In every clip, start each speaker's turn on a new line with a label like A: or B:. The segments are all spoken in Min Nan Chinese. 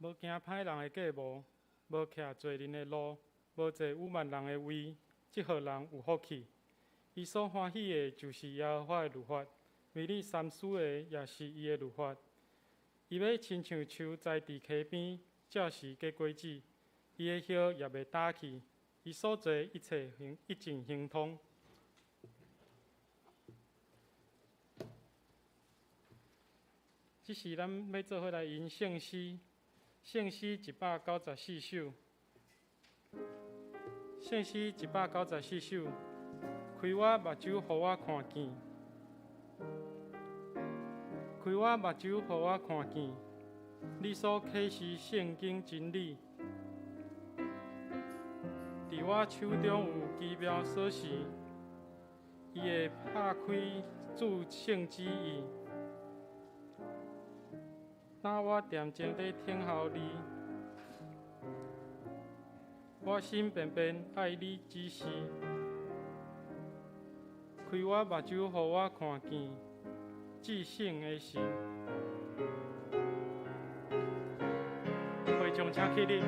A: 無行歹人的計謀，無徛罪人的路，無坐愚蠻人的位，這號人有福氣。伊所歡喜的，就是耶和華的律法；每日三思的，也是伊的律法。伊欲親像樹栽佇溪邊，照時結果子，伊的葉也袂焦去。伊所做一切行一定亨通。這時咱欲做伙來吟聖詩，聖詩194首，聖詩194首，開我目睭，予我看見，開我目睭，予我看見，你所啟示聖經真理，佇我手中有奇妙鎖匙，伊會拍開至聖旨意。當我恬靜咧等候你，我心便便愛你指示，開我目睭，予我看見至聖的神。會眾請起立。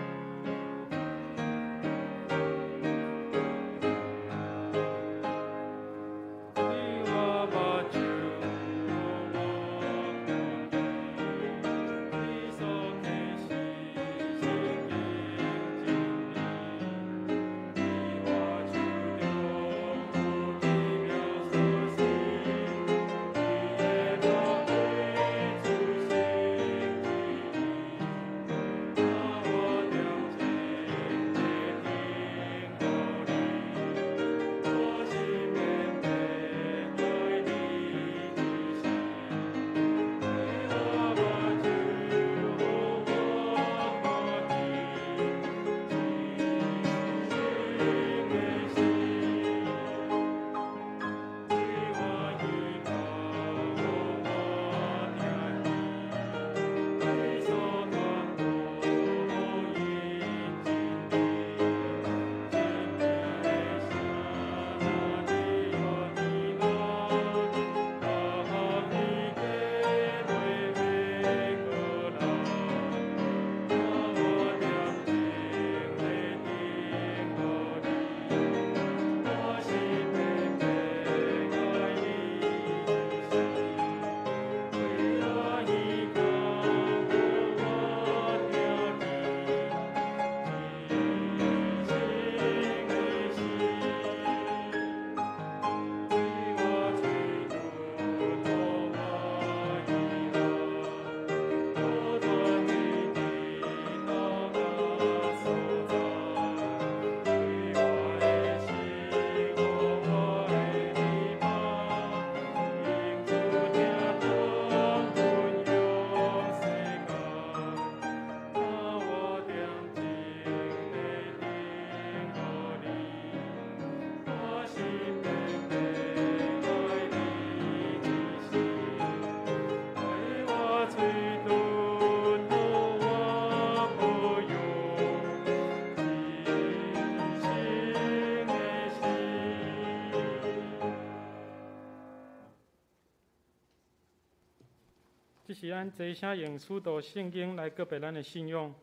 A: 這是咱齊聲用使徒信經來告白咱的信仰。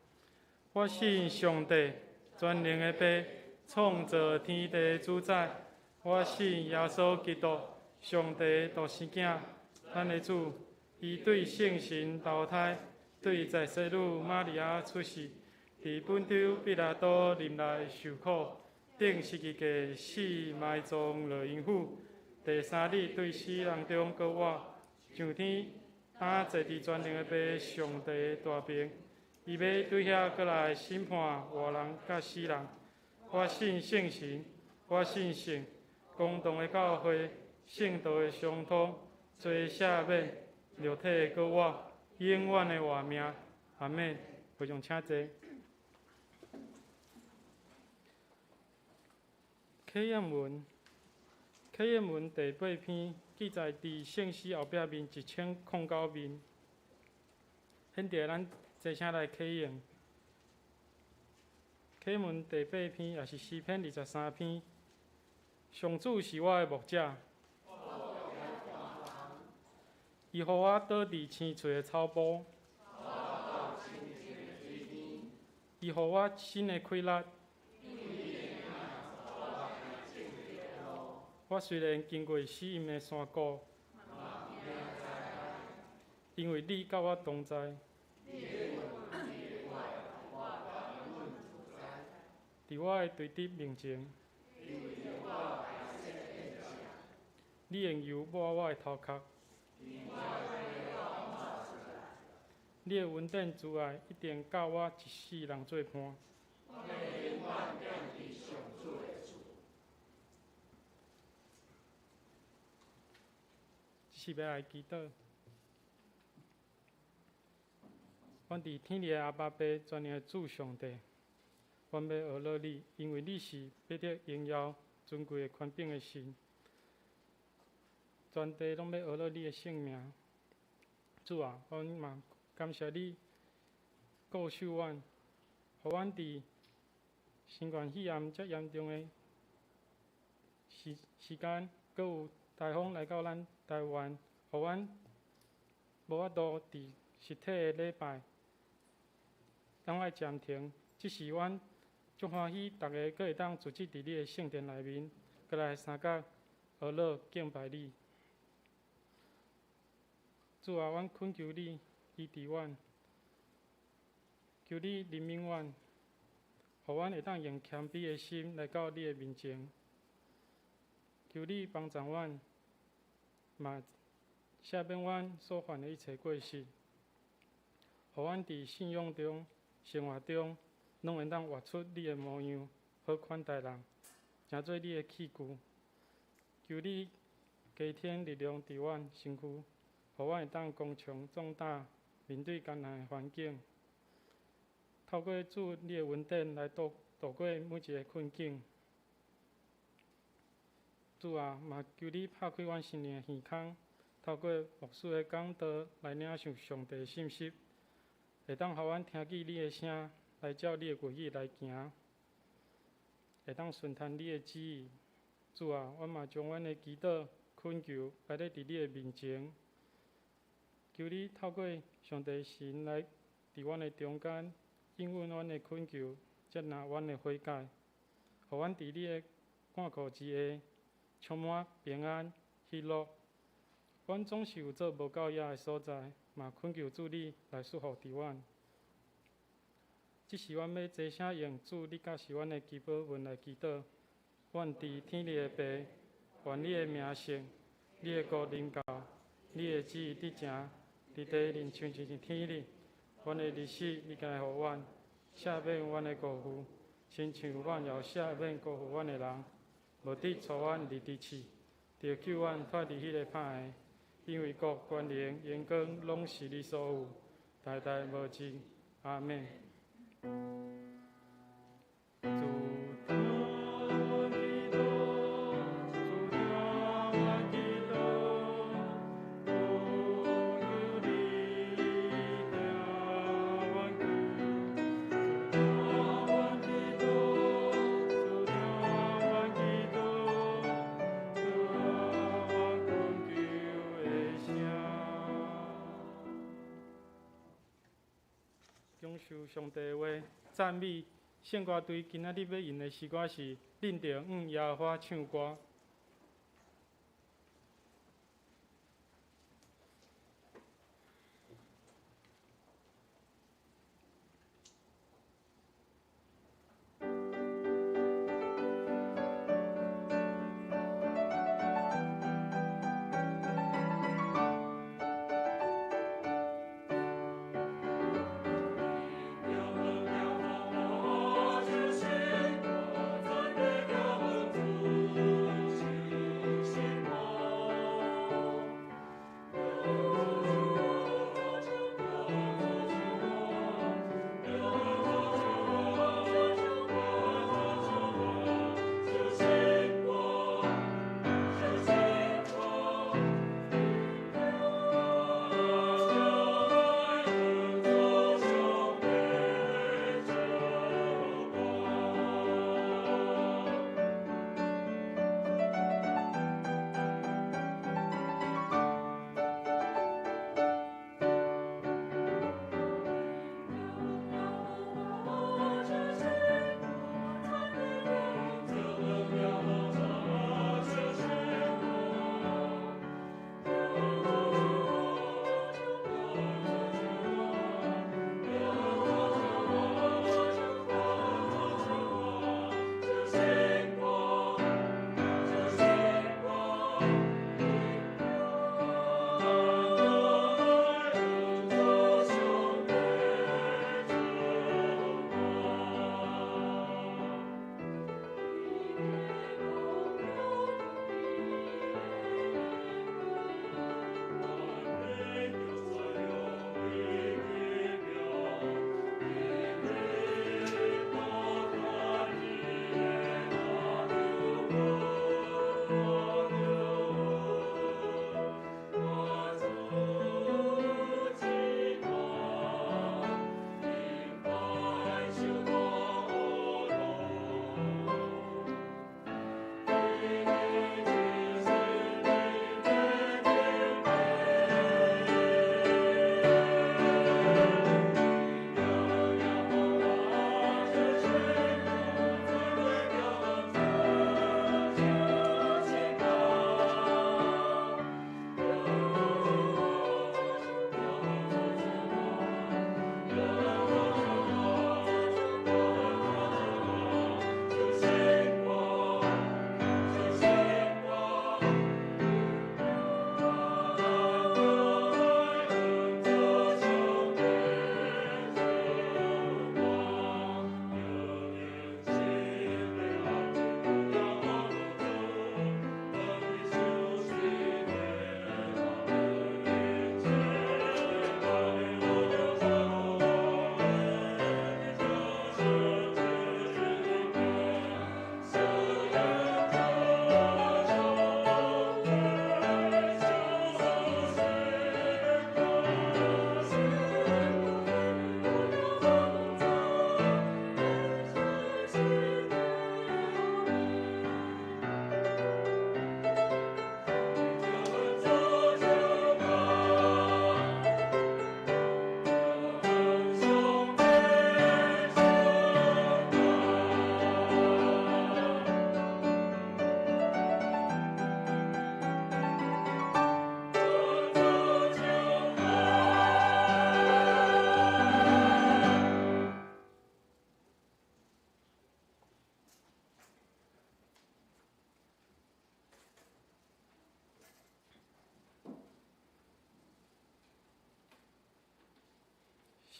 A: 我信上帝，全能的父，創造天地的主宰。我信耶穌基督，上帝的獨生囝，咱的主。伊對聖神投胎，對在洗女瑪利亞出世，佇本丟彼拉多任內受苦，釘十字架死埋葬落陰府，第三日對死人中閣活，上天。擔坐佇全能的父上帝大爿，伊欲對遐閣來審判活人佮死人。我信聖神，我信聖公同的教會，聖徒的相通，罪赦免，肉體的閣活，永遠的活命。阿們。會眾請坐。啟應文，啟應文第八篇。記載佇聖詩後壁面1009面。現在咱齊聲來啟應。啟應文第八篇，也是詩篇23篇。上主是我的牧者，伊予我倒佇青翠的草埔。伊予我新的氣力。我雖然經過死蔭的山谷，因為你佮我同在。佇我的對敵面前，你用油抹我的頭殼。你的恩典慈愛一定佮我一世人做伴。這是欲來祈禱。阮佇天裡的阿爸父，全能的主上帝，阮欲呵咾你，因為你是欲得榮耀、尊貴的權柄的神。全地攏欲呵咾你的聖名。主啊，阮嘛感謝你顧守阮，予阮佇新冠肺炎遮嚴重的時間，閣有颱風來到咱台灣，予阮無法度佇實體的禮拜，攏愛暫停。這時阮足歡喜，逐家閣會當組織佇你的聖殿內面，閣來相佮呵咾敬拜你。主啊，阮懇求你醫治阮，求你憐憫阮，予阮會當用謙卑的心來到你的面前。求你幫助阮，嘛赦免阮所犯的一切過失，予阮佇信仰中、生活中，攏會當活出你的模樣，好款待人，成做你的器具。求你加添力量佇阮身軀，予阮會當剛強壯膽，面對艱難的環境。透過主你的恩典來度過每一个困境。主啊，嘛求你拍開阮心靈的耳孔，透過牧師的講道來領受上帝的信息，會當予阮聽見你的聲，來照你的話語來行，會當順從你的旨意。主啊，阮嘛將阮的祈禱懇求擺咧佇你的面前，求你透過上帝神來佇阮的中間應允阮的懇求，接納阮的悔改，予阮佇你的看顧之下，充滿平安喜樂。阮總是有做無夠額的所在，嘛懇求主你來賜福佇阮。這是阮欲齊聲用主你教示阮的祈禱文來祈禱。阮佇天裡的父，願你的名聖，你的國臨到，你的旨意得成，佇地面親像佇天裡。阮的日子你該予阮，赦免阮的過犯，親像阮也赦免過犯阮的人。無得帶阮入佇試，著救阮脫離彼个歹的。因為國、權能、榮光，攏是你所有，代代無盡。阿們。主聽阮祈禱，主聽阮祈禱，懇求你聽阮求。主聽阮祈禱，主聽阮祈禱，聽阮懇求的聲。享受上帝的話，讚美聖歌隊今仔日欲用的詩歌是《恁著向耶和華唱歌》。
B: 就是我赞美阮主。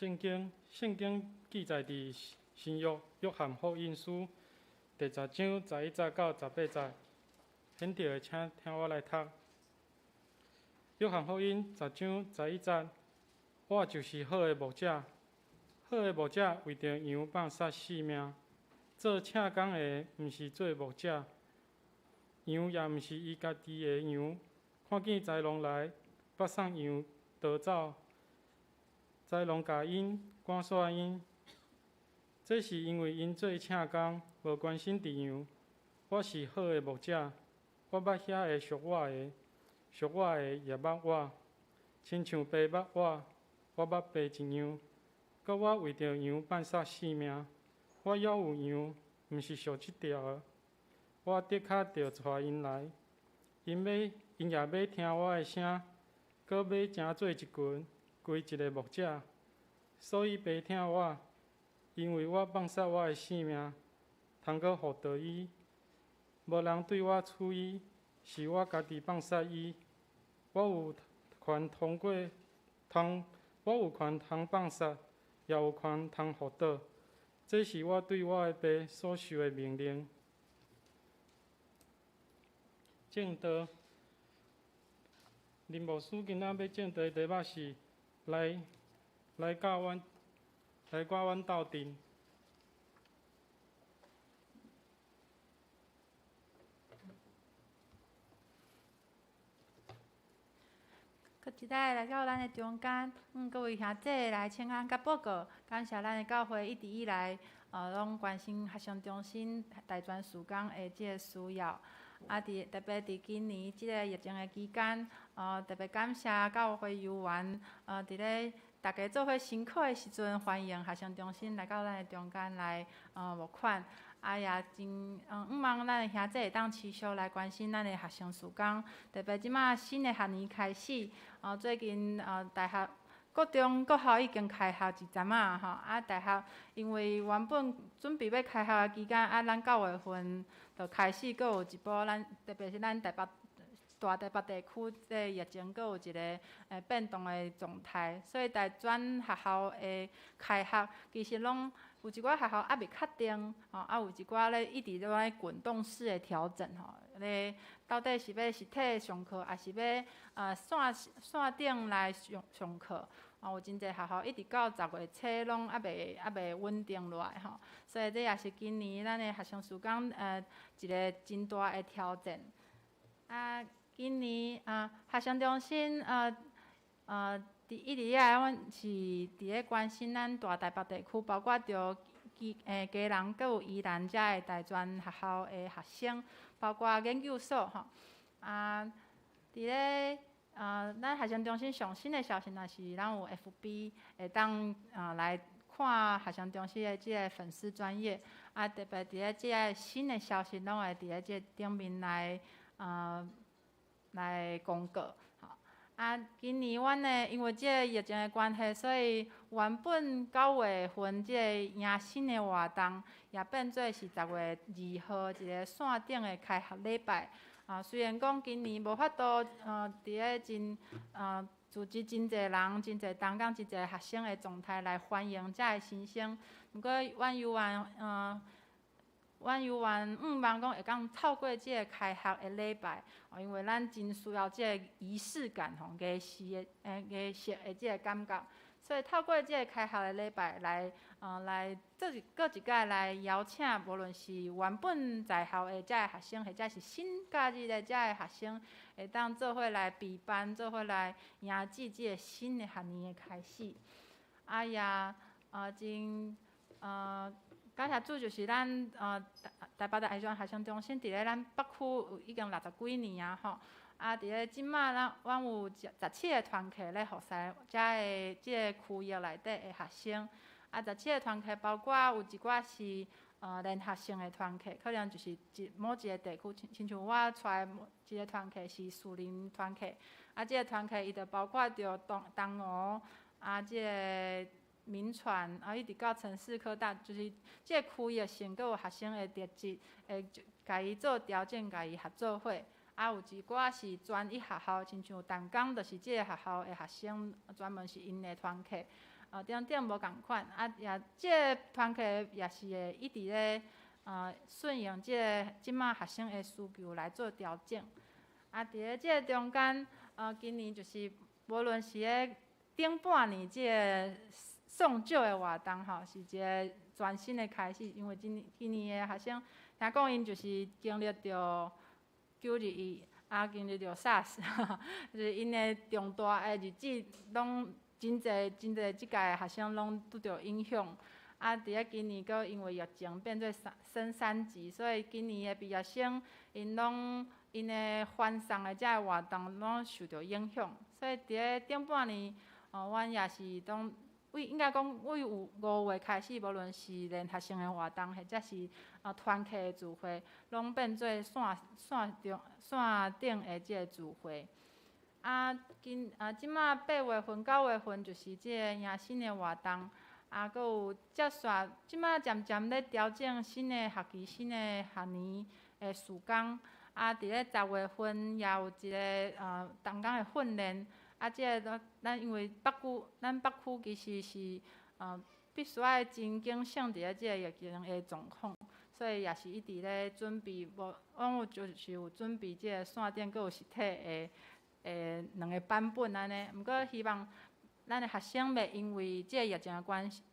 A: 聖經聖經記載佇新約約翰福音書第十章十一節到十八節，現著的請聽我來讀。約翰福音十章十一節，我就是好的牧者，好的牧者為著羊放捨性命。做赤工的毋是做牧者，羊也毋是伊家己的羊。看見豺狼來，縛送羊逃走，豺狼共𪜶趕煞𪜶。這是因為𪜶做赤工，無關心佇羊。我是好的牧者，我捌遐个屬我的，屬我的也捌我，親像爸捌我，我捌爸一樣。閣我為著羊放捨性命。我猶有羊，毋是屬這條的，我的確著帶𪜶來，𪜶欲𪜶也欲聽我的聲，閣欲成做一群，歸一个牧者。所以爸疼我，因為我放捨我的性命，通閣復著伊。無人對我取伊，是我家己放捨伊。我有權通過通，我有權通放捨，也有權通復倒。這是我對我的爸所受的命令。證道，林牧師今仔欲證道的題目是來來佮阮來佮阮鬥陣。
B: 閣一擺來到咱的中間，各位兄弟來請安佮報告，感謝咱的教會一直以來，攏關心學生中心大專事工的這个需要。啊，佇特別佇今年這个疫情的期間，特別感謝教會猶原，佇咧大家做伙辛苦的時陣，歡迎學生中心來到咱的中間來，募款。啊，也真向望咱的兄弟會當持續來關心咱的學生事工，特別這馬新的學年開始，最近大學、國中、國校已經開學一陣仔吼，啊，大學因為原本準備欲開學的期間，啊，咱九月份就開始閣有一波，咱特別是咱台北大台北地區這个疫情閣有一个變動的狀態，所以大專學校的開學其實攏有一寡學校猶未確定，吼，啊，有一寡咧一直咧滾動式的調整，吼，咧到底是欲實體上課，抑是欲線線頂來上上課，啊，有真濟學校一直到十月初攏猶未猶未穩定落來，吼，所以這也是今年咱的學生事工一个真大的挑戰。啊，今年啊，學生中心佇一直以來，阮是佇咧關心咱大台北地區，包括著基基隆閣有宜蘭遮的大專學校的學生，包括研究所吼。啊，佇咧咱學生中心上新的消息，若是咱有 FB 會當來看學生中心的這个粉絲專頁，啊，特別佇咧這个新的消息，攏會佇咧這頂面來來公告。啊，今年阮的因為這个疫情的關係，所以原本九月份這个迎新的活動，也變做是十月二號一个線頂的開學禮拜。啊，雖然講今年無法度，佇咧真組織真濟人、真濟同工、真濟學生的狀態來歡迎遮个新生，毋過阮猶原，阮猶原向望講會當透過這个開學的禮拜，因為咱真需要這个儀式感吼，儀式的儀式的這個感覺，所以透過這個開學的禮拜來，來做一閣一擺來邀請，無論是原本在校的遮个學生，或者是新加入的遮个學生，會當做伙來備班，做伙來迎接這個新的學年的開始。啊也，真，感謝主，就是咱台北大專學生中心佇咧咱北區有已經六十幾年啊吼，啊佇咧這馬咱阮有十七个團契咧服侍遮个這个區域內底的學生，啊十七个團契包括有一寡是聯合性的團契，可能就是一某一个地區，親像我帶的一個團契是樹林團契，啊這個團契伊就包括著東東湖啊這个銘傳啊，一直到城市科大，就是這個區域性，閣有學生的特質，會共伊做調整，共伊合做伙。啊，有一寡是專一學校，親像淡江，就是這個學校的學生，專門是𪜶的團契。等等無仝款，啊也這个團契也是會一直咧順應這个這馬學生的需求來做調整。啊，佇咧這个中間，今年就是無論是咧頂半年這个送酒的活動吼，是一个全新的開始，因為今年的學生聽講𪜶就是經歷著9·21，啊，經歷著 SARS，就是𪜶的重大的日子，攏真濟真濟，這屆的學生攏拄著影響。啊，佇咧今年閣因為疫情變做升三級，所以今年的畢業生，𪜶攏𪜶的歡送的這个活動攏受著影響。所以佇咧頂半年，阮也是當為應該講為有5月開始，無論是聯合性的活動，或者是團契的聚會，攏變做線上線頂的這個聚會。啊，今啊，這馬8月份、9月份就是這个迎新的活動，啊，閣有接續，這馬漸漸咧調整新的學期、新的學年的時工。啊，佇咧10月份也有一個同工的訓練。啊，這个咱因為北區，咱北區其實是必須愛真謹慎佇咧這个疫情的狀況，所以也是一直咧準備，無，阮有就是有準備這个線頂，閣有實體的兩个版本按呢。毋過希望咱的學生袂因為這個疫情的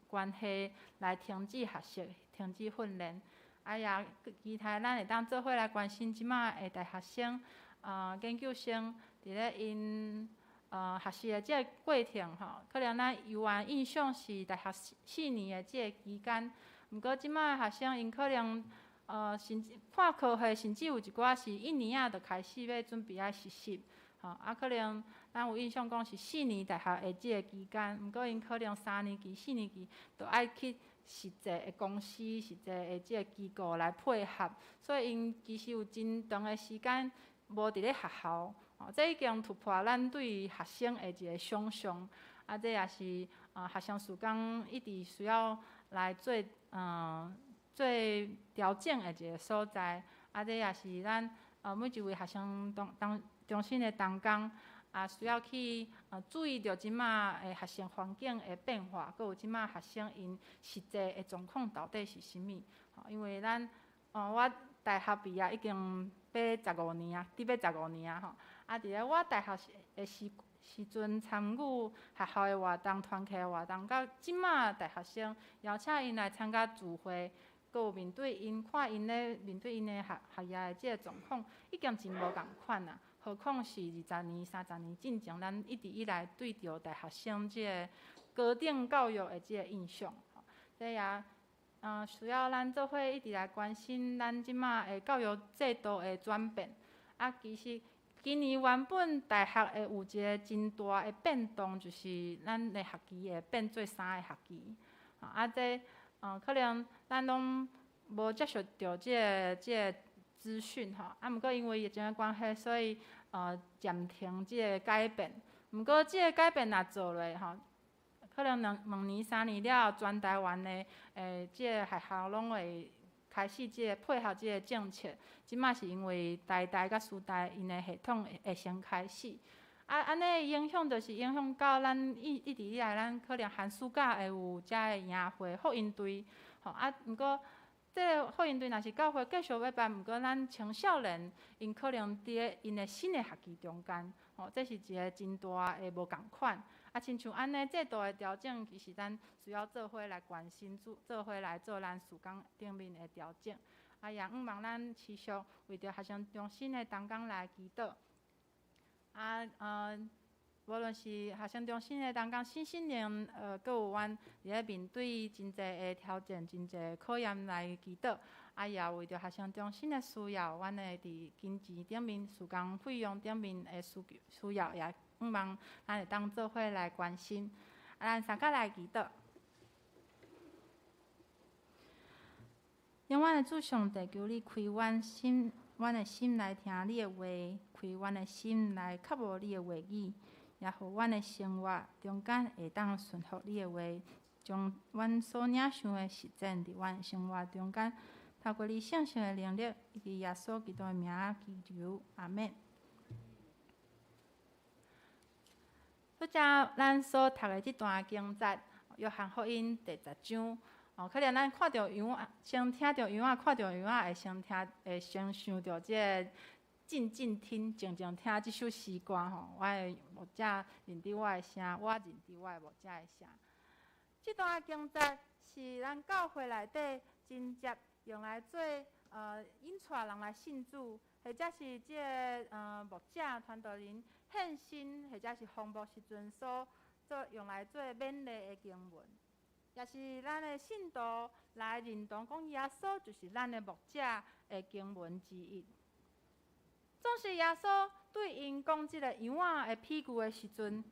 B: 關係來停止學習、停止訓練。啊，也期待咱會當做伙來關心這馬的大學生、研究生，佇咧𪜶學習的這個過程吼，可能咱猶原印象是大學4年的這個期間，毋過這馬的學生𪜶可能甚至看科系，甚至有一寡是一年仔就開始欲準備愛實習，吼啊，可能咱有印象講是四年大學的這個期間，毋過𪜶可能3年期、4年期就愛去實際的公司、實際的這個機構來配合，所以𪜶其實有真長的時間無佇咧學校。哦，這已經突破咱對學生的一個想像，啊，這也是學生事工一直需要來做調整的一個所在。啊，這也是咱每一位學生當中心的同工啊，需要去注意著這馬的學生環境的變化，閣有這馬學生𪜶實際的狀況到底是啥物？因為咱我大學畢業已經欲15年啊，佇欲十五年啊吼。啊！佇咧我大學的時陣參與學校的活動、團契的活動，到這馬大學生邀請𪜶來參加聚會，閣有面對𪜶，看𪜶咧面對𪜶的學業的這个狀況，已經真無仝款啊！何況是20年、30年進前，咱一直以來對著大學生這个高等教育的這个印象，這也需要咱做伙一直來關心咱這馬的教育制度的轉變。啊，其實今年原本大學會有一個真大的變動，就是咱的學期會變做三个學期。啊，這可能咱攏無接受著這个資訊吼。啊，毋過因為疫情的關係，所以暫停這个改變。毋過這个改變若做落吼，可能兩年、3年了後，全台灣的這个學校攏會開始這个配合這个政策。這馬是因為台大佮師大𪜶的系統會先開始。啊，按呢影響就是影響到咱一直以來，咱可能寒暑假會有遮的營會福音隊，吼啊，毋過這个福音隊若是教會繼續欲辦，毋過咱青少年𪜶可能佇咧𪜶的新的學期中間，吼，這是一個真大的無仝款。啊，親像按呢制度的調整，其實咱需要做伙來關心，做伙來做咱事工頂面的調整。啊，也向望咱持續為著學生中心的同工來祈禱。啊，無論是學生中心的同工，身心靈，閣有阮佇咧面對真濟的挑戰、真濟考驗來祈禱。啊，也為著學生中心的需要，阮會佇金錢頂面、事工費用頂面的需要，也向望咱會當做伙來關心。啊，咱三甲來祈禱。永遠的主上帝，求你開阮心，阮的心來聽你的話，開阮的心來渴慕你的話語，也予阮的生活中間會當順服你的話，將阮所領受的實踐佇阮生活中間，透過你聖神的能力，以及耶穌基督的名祈求，阿們。拄才咱所讀的這段經節，約翰福音第十章，哦，可能咱看著羊仔，先聽著羊仔，看著羊仔，會先聽，會先想著這个靜靜聽，靜靜聽這首詩歌吼。我的牧者認得我的聲，我認得我的牧者的聲。這段經節是咱教會內底真常用來做引帶人來信主，或者是這个牧者傳道人獻身，或者是封牧時陣所做用來做勉勵的經文，也是咱的信徒來認同講耶穌就是咱的牧者的經文之一。總是耶穌對𪜶講這个羊仔的比喻的時陣，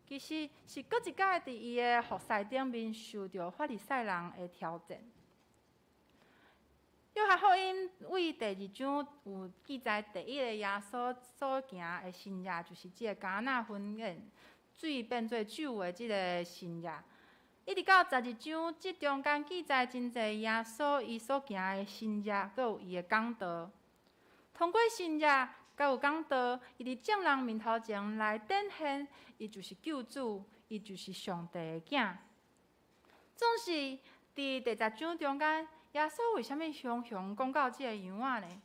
B: 其實是閣一擺佇伊的服侍頂面受著法利賽人的挑戰。約翰福音為第二章有記載，第一个耶穌所行的神跡，就是這个迦拿婚宴水變做酒的這个神跡。一直到十二章，這中間記載真濟耶穌伊所行的神跡，閣有伊的講道。通過神跡，閣有講道，伊佇眾人面頭前來展現，伊就是救主，伊就是上帝的囝。總是佇第十章中間，耶穌為啥物雄雄講到這个羊仔呢？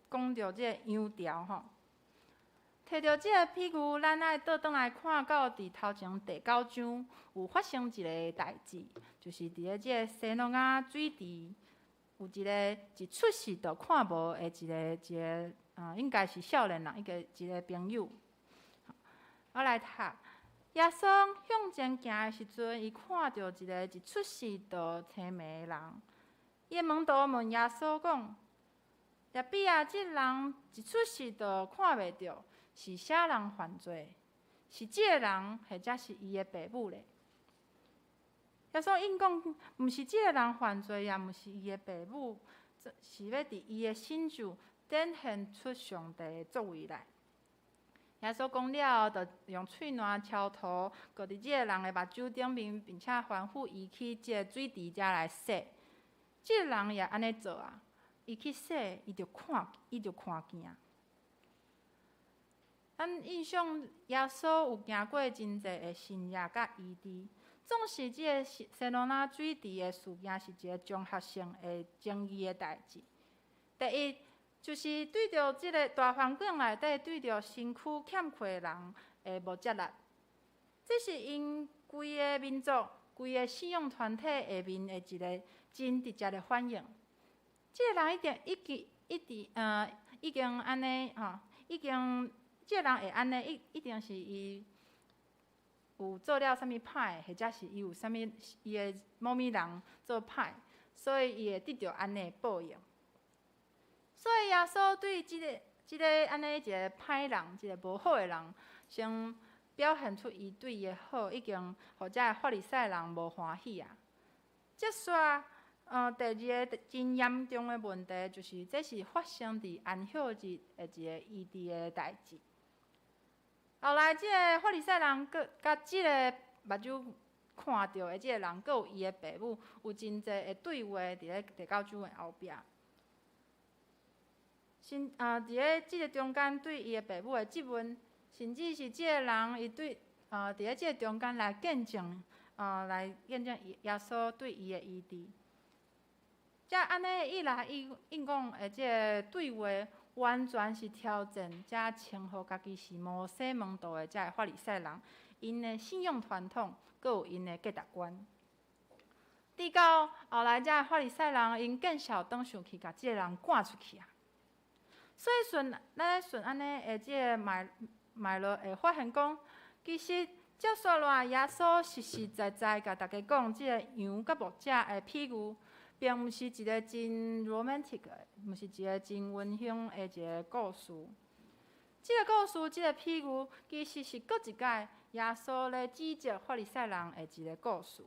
B: 講著這个羊潮吼，提著這个比喻，咱愛倒轉來看到佇頭前第九章有發生一个代誌，就是佇咧這个西羅亞水池有一个一出世就看無的一个，應該是少年人，一个朋友。我來讀。耶穌向前行的時陣，伊看著一个一出世就青盲的人。伊的門徒問耶穌講：拉比啊，這人一出世就看袂著，是啥人犯罪？是這个人，或者是伊的爸母咧？耶穌應講，毋是這个人犯罪，也毋是伊的爸母，是欲佇伊的成就展現出上帝的作為來。耶穌講了後，就用喙瀾敲塗，擱佇這个人的目睭頂面，並且吩咐伊去這个水池遮來洗。這个人也按呢做啊，伊去洗，伊就看見。咱印象耶穌有行過真濟的神跡佮醫治，總是這个西羅亞水池的事件是一个綜合性的爭議的代誌。第一，就是對著這个大環境內底，對著身軀欠缺的人的無接納，這是𪜶規个民族、規个信仰團體下面的一个真直接的反應。這个人一定已經一直已經按呢吼，已經這个人會按呢，一定是伊有做了啥物歹，或者是伊有啥物伊的某物人做歹，所以伊會得著按呢報應。所以耶穌對這个按呢一个歹人，一个無好的人，先表現出伊對伊的好，已經予這个法利賽人無歡喜啊。接續，第二个真嚴重的問題，就是這是發生佇安息日的一个醫治的代誌。後來，這个法利賽人閣佮這个目睭看著的這个人，閣有伊的爸母，有真濟的對話佇咧第九章的後壁。佇咧這个中間對伊的爸母的質問，甚至是這个人伊對佇咧這个中間來見證耶穌對伊的醫治。這按呢一來一應講的這个對話，完全是挑戰遮稱呼家己是摩西門徒的這个法利賽人，𪜶的信仰傳統，閣有𪜶的價值觀。直到後來，這个法利賽人𪜶見笑轉生氣，共這个人趕出去啊。所以順咱順按呢的這个脈絡會發現講，其實接續落來，耶穌實實在在共大家講，這个羊佮牧者的比喻，並毋是一个真 romantic 的，毋是一个真溫馨的一个故事。這个故事，這个比喻，其實是閣一擺耶穌咧指責法利賽人的一个故事。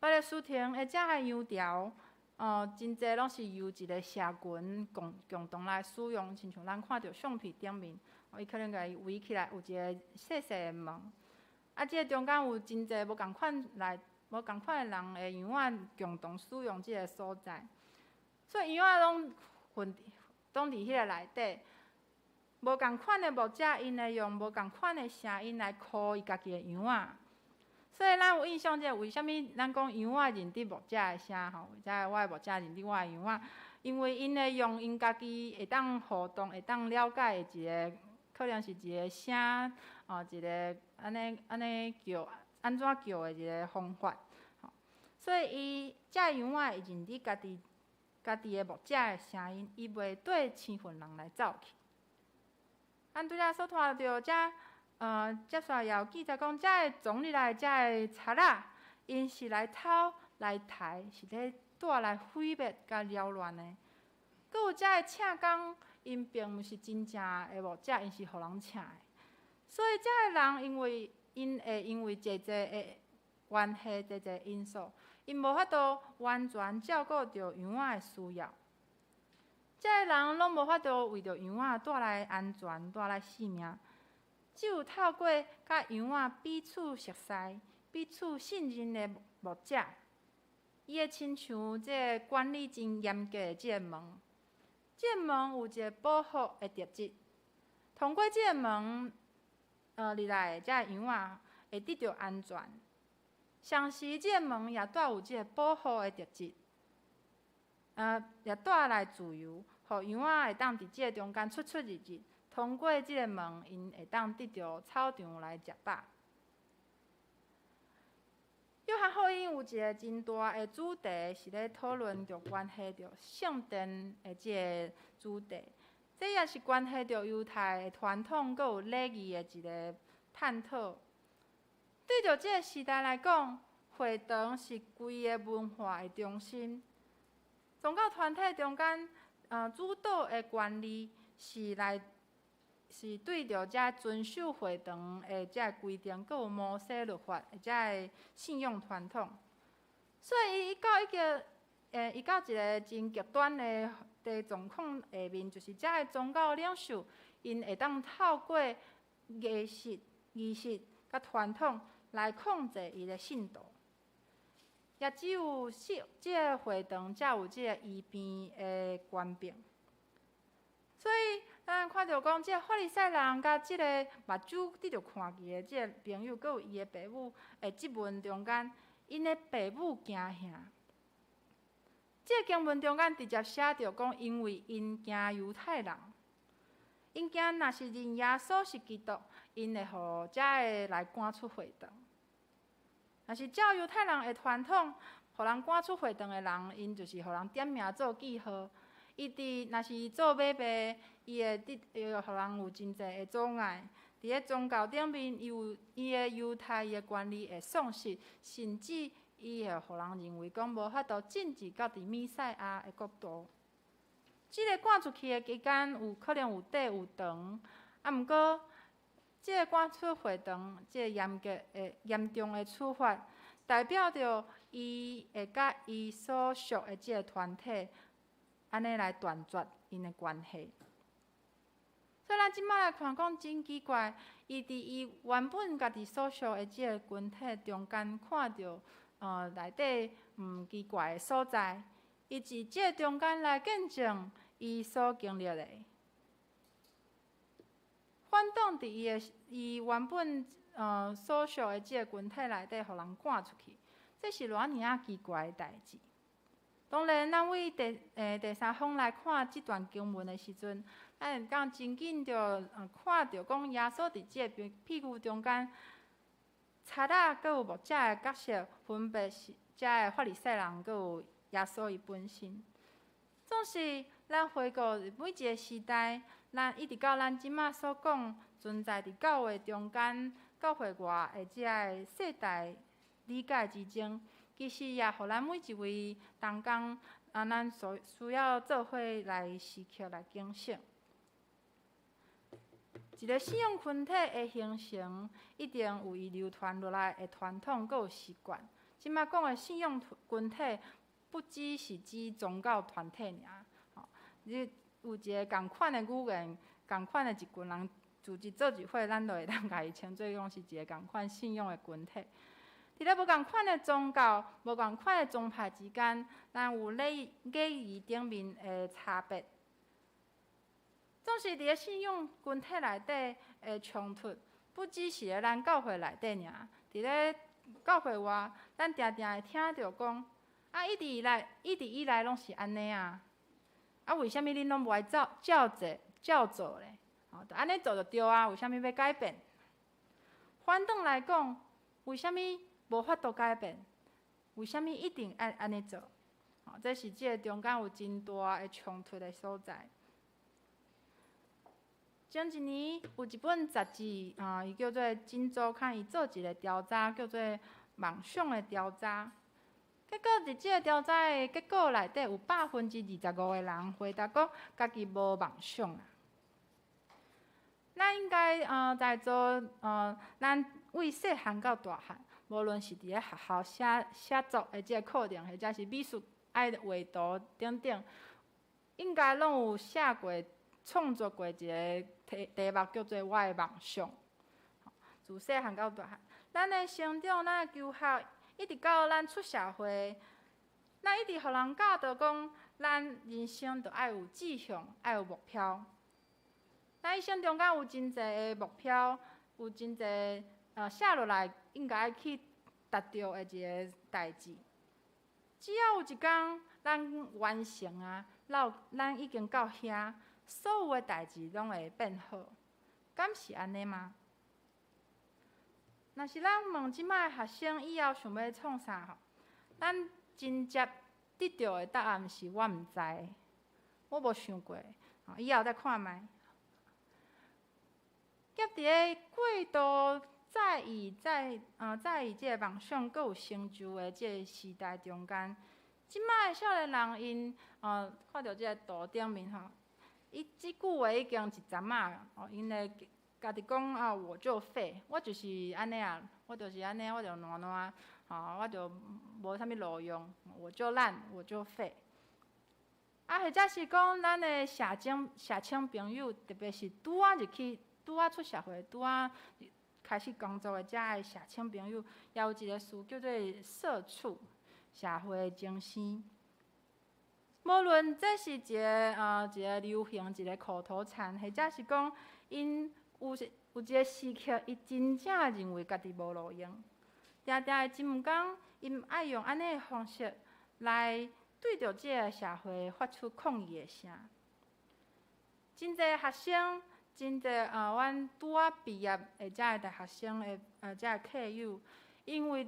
B: 巴勒斯坦的這个羊潮，真濟攏是由一个社群共同來使用，親像咱看著相片頂面，伊可能共伊圍起來，有一个細細的門。啊，這个中間有真濟無仝款的人的羊仔共同使用這个所在，所以羊仔攏混，攏佇彼个內底。無仝款的牧者，𪜶會用無仝款的聲音來 call 伊家己的羊仔。所以咱有印象，這為啥物咱講羊仔認得牧者的聲吼？才會我的牧者認得我的羊仔，因為𪜶會用𪜶家己會當互動、會當了解的一个，可能是一个聲，哦，一个按呢按呢叫，按怎叫的一个方法。所以伊這羊仔會認得家己家己的牧者的聲音，伊袂綴生份人來走去。咱拄才所聽著遮，接續也有記載講，遮个闖入來遮个賊仔，𪜶是來偷來刣，是咧帶來毀滅佮擾亂的。閣有遮个請工，𪜶並毋是真正的牧者，𪜶是予人請的。所以遮个人因為𪜶會因為濟濟的關係、濟濟因素，𪜶無法度完全照顧著羊仔的需要。遮个人攏無法度為著羊仔帶來安全、帶來性命，只有透過佮羊仔彼此熟似、彼此信任的牧者，伊會親像這个管理真嚴格的這个門，這个門有一个保護的特質。通過這个門，入來的這个羊仔會得著安全。同時，這个門也帶有這个保護的特質，也帶來自由，予羊仔會當佇這个中間出出入入。通過這个門，𪜶會當得著草場來食飽。約翰福音有一个真大的主題，是咧討論著關係著聖殿的這个主題。這也是關係著猶太的傳統，閣有禮儀的一个探討。對著這个時代來講，會堂是規个文化的中心。宗教團體中間，主導的權力是來是對著遮遵守會堂的遮規定，閣有摩西律法的遮个信仰傳統。所以，伊到一个，伊到一个真極端的的狀況下面，就是遮个宗教領袖，𪜶會當透過儀式、儀式佮傳統來控制伊的信徒。也只有這這个會堂才有這個醫病的權柄。所以，咱看著講，這个法利賽人佮這个目睭得著看見的這个朋友，閣有伊的爸母的質問中間，𪜶的爸母驚嚇。這个經文中間直接寫著講，因為𪜶驚猶太人，𪜶驚若是認耶穌是基督，𪜶會予遮个來趕出會堂。若是照猶太人的傳統，予人趕出會堂的人，𪜶就是予人點名做記號。伊佇若是做買賣，伊會得，伊會予人有真濟的阻礙。佇咧宗教頂面，伊有伊的猶太伊的權利會喪失，甚至伊會予人認為講無法度進入到佇彌賽亞的國度。這个趕出去的期間，有可能有短有長，啊，毋過，這个趕出會堂，這个嚴格的、嚴重的處罰，代表著伊會佮伊所屬的這个團體，按呢來斷絕𪜶的關係。所以咱這擺來看，講真奇怪，伊佇伊原本家己所屬的這个群體中間，看著內底毋奇怪的所在，伊佇這个中間來見證伊所經歷的。反倒佇伊的伊原本所屬的這个群體內底，予人趕出去，這是偌爾仔奇怪的代誌。當然，咱為第三方來看這段經文的時陣，咱會當真緊就看著講耶穌佇這个譬喻中間，賊仔閣有牧者的角色，分別是遮个法利賽人，閣有耶穌伊本身。總是咱回顧每一个時代，咱一直到咱這擺所講存在佇教會中間、教會外的這个世代理解之爭，其實也予咱每一位同工啊，咱所需要做伙來時刻來警醒。一个信仰群體的形成，一定有伊流傳落來的傳統，閣有習慣。這擺講的信仰群體，不只是指宗教團體爾，吼，你有一个仝款的語言、仝款的一群人組織做一伙，咱就會當共伊稱做講是一个仝款信仰的群體。佇咧無仝款的宗教、無仝款的宗派之間，咱有禮禮儀頂面的差別。總是佇咧信仰群體內底的衝突，不只是咧咱教會內底爾，佇咧教會外，咱定定會聽著講，啊，一直以來，一直以來攏是按呢啊，啊，為啥物恁攏無愛照照做照做咧？哦，就按呢做就對啊，為啥物欲改變？反轉來講，為啥物無法度改變？為啥物一定愛按呢做？哦，這是這个中間有真大的衝突的所在。前一年有一本雜誌，啊，伊叫做《今週刊》，伊做一个調查，叫做夢想的調查。結果佇這个調查的結果內底，有25%的人回答講，家己無夢想啦。咱應該在座咱為細漢到大漢，無論是佇咧學校寫寫作的這个課程，或者是美術愛畫圖等等，應該攏有寫過、創作過一个題目，叫做我的夢想。自細漢到大漢，咱的成長，咱的求學，一直到咱出社會，咱一直予人教導講，咱人生著愛有志向，愛有目標。咱一生中間有真濟的目標，有真濟寫落來應該愛去達著的一个代誌。只要有一工咱完成啊，咱已經到遐，所有的代誌攏會變好，敢是按呢嗎？若是咱問這擺的學生以後想欲創啥吼，咱真接得著的答案是我毋知，我無想過，以後再看覓。夾佇咧過度在意在在意這个夢想，閣有成就的這个時代中間，這擺的少年人𪜶看著這个圖頂面吼，伊這句話已經一陣仔，哦，𪜶會家己講啊，我就廢，我就是按呢啊，我就是按呢，我就爛爛，吼，我就無啥物路用，我就爛，我就廢。啊，或者是講咱的社青朋友，特別是拄仔入去、拄仔出社會、拄仔開始工作的遮的社青朋友，也有一个詞叫做社畜，社會精生。無論這是一个流行，一个口頭禪，或者是講𪜶有一个時刻，伊真正認為家己無路用，定定會真毋甘，𪜶愛用按呢的方式來對著這个社會發出抗議的聲。真濟學生，真濟阮拄仔畢業的遮个大學生的遮个客友，因為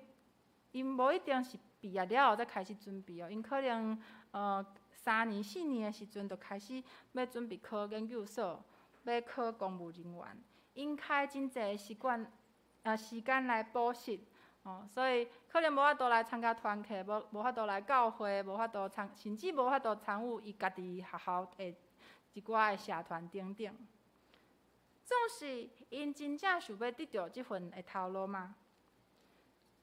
B: 𪜶無一定是畢業了後才開始準備哦，𪜶可能3年、4年的時陣就開始欲準備考研究所，欲考公務人員，𪜶開真濟的時間來補習，哦，所以可能無法度來參加團契，無法度來教會，無法度參，甚至無法度參與伊家己學校的一寡的社團等等。總是𪜶真正想欲得著這份的頭路嗎？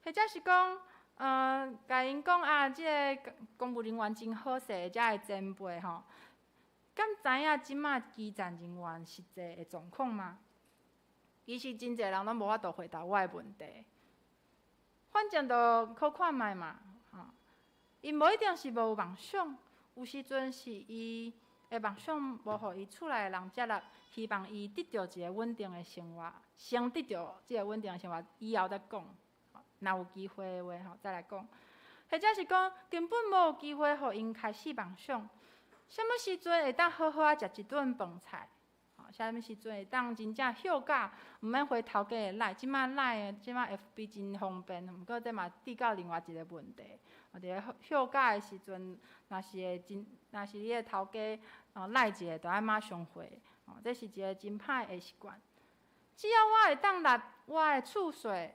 B: 或者是講，共𪜶講啊，這个公務人員真好勢，遮个前輩吼，敢知影這馬基層人員實際的狀況嗎？其實真濟人攏無法度回答我的問題。反正就考看覓嘛，吼，𪜶無一定是無夢想，有時陣是伊的夢想無予伊厝內的人接納，希望伊得著一个穩定的生活，先得著這个穩定的生活，以後再講。若有機會的話吼，再來講。或者是講根本無機會予𪜶開始夢想，啥物時陣會當好好仔食一頓飯菜？吼，啥物時陣會當真正休假，毋免回頭家的 LINE。這馬 LINE，這馬 FB 真方便，毋過這嘛締到另外一个問題。佇咧休假的時陣，若是你的頭家賴一下，就愛馬上回，哦，這是一个真歹的習慣。只要我會當納我的厝稅，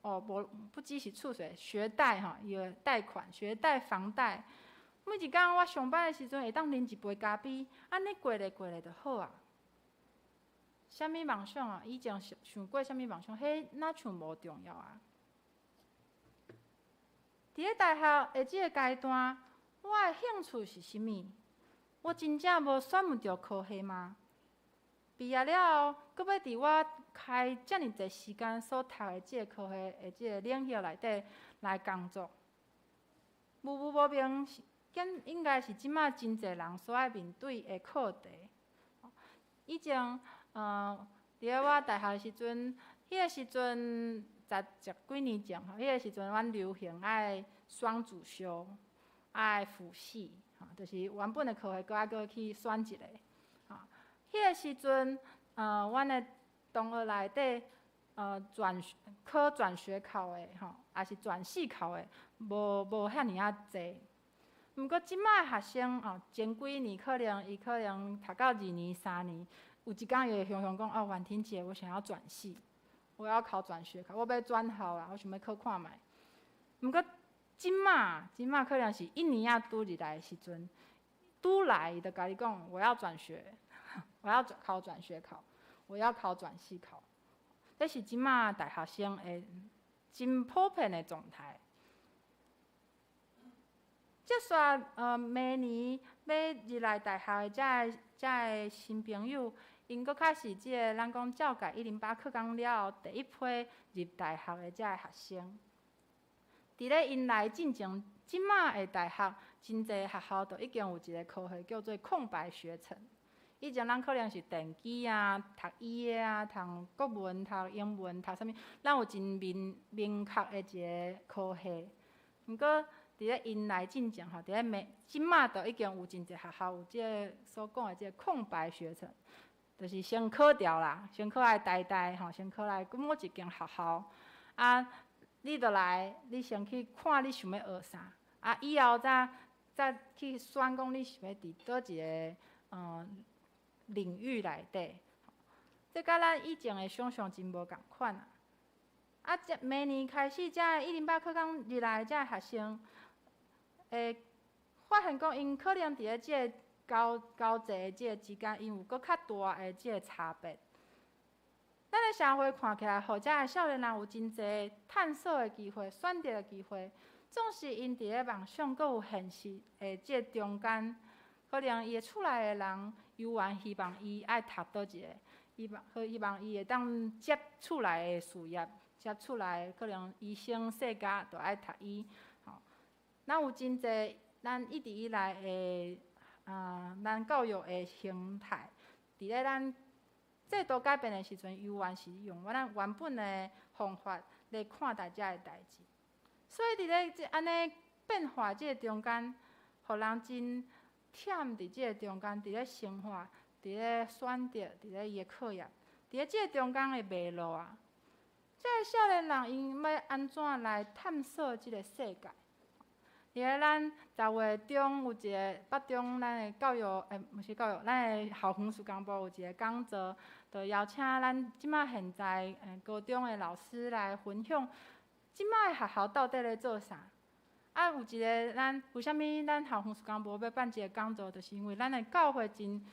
B: 哦，無不只是厝稅，學貸吼，伊的貸款、學貸、房貸，每一工我上班的時陣會當啉一杯咖啡，按呢過咧過咧就好啊。啥物夢想啊？以前想過啥物夢想？彼若像無重要啊。佇咧大學的這个階段，我的興趣是啥物？我真正無選毋著科系嗎？畢業了後，閣欲佇我開遮爾濟時間所讀的這个科系的這个領域內底來工作，模糊無明，應該是這馬真濟人所愛面對的課題。以前，佇咧我大學的時陣，彼个時陣十幾年前吼，彼个時陣阮流行愛雙主修，愛輔系，吼，就是原本的科系，閣愛閣去選一個。吼，彼个時陣，阮的同學內底，轉考轉學考的吼，抑是轉系考的，無遐爾仔濟。毋過這擺學生哦，前幾年可能伊可能讀到二年、三年，有一工伊會雄雄講：哦，婉婷姐，我想要轉系，我要考轉學考，我欲轉校啊，我想欲考看覓。毋過這擺，這擺可能是一年仔拄入來的時陣，拄來伊就共你講：我要轉學，我要轉考轉學考，我要考轉系考。這是這擺大學生的真普遍的狀態。接續，明年欲入來大學的遮个新朋友，𪜶閣較是這个咱講教改108課綱了後第一批入大學的遮个學生。佇咧𪜶來進前，這擺的大學真濟學校都已經有一个科系叫做空白學程。以前咱可能是電機啊、讀醫的啊、讀國文、讀英文、讀啥物，咱有真明明確的一个科系。毋過，佇咧𪜶來進前吼，佇咧明這擺就已經有真濟學校有這个所講的這个空白學程，就是先考掉啦，先考來台大吼，先考來某一間學校，啊，你就來，你先去看你想欲學啥，啊，以後再去選講你想欲佇佗一个領域內底，這佮咱以前的想像真無仝款啊！啊，這明年開始，遮108課綱入來遮學生，會發現講，𪜶可能佇咧這个交交際的這个之間，𪜶有閣較大的這个差別。咱的社會看起來，予遮个少年人有真濟探索的機會、選擇的機會，總是𪜶佇咧夢想閣有現實的這个中間，可能伊的厝內的人猶原希望伊愛讀佗一個，希望伊會當接厝內的事業，接厝內可能醫生世家就愛讀醫，吼。咱有真濟咱一直以來的啊，咱教育的形態，佇咧咱制度改變的時陣，猶原是用咱原本的方法來看待遮个代誌。所以佇咧這按呢變化這个中間，予人真忝佇這个中間，佇咧生活，佇咧選擇，佇咧伊的課業，佇咧這个中間的迷路啊！這个少年人𪜶欲按怎來探索這个世界？佇咧咱10月中有一个北中咱的教育，毋是教育，咱的校園事工部有一个講座，就邀請咱這馬現在高中的老師來分享，這馬的學校到底咧做啥？啊，有一个咱為啥物咱校園事工部欲辦這个講座，就是因為咱的教會真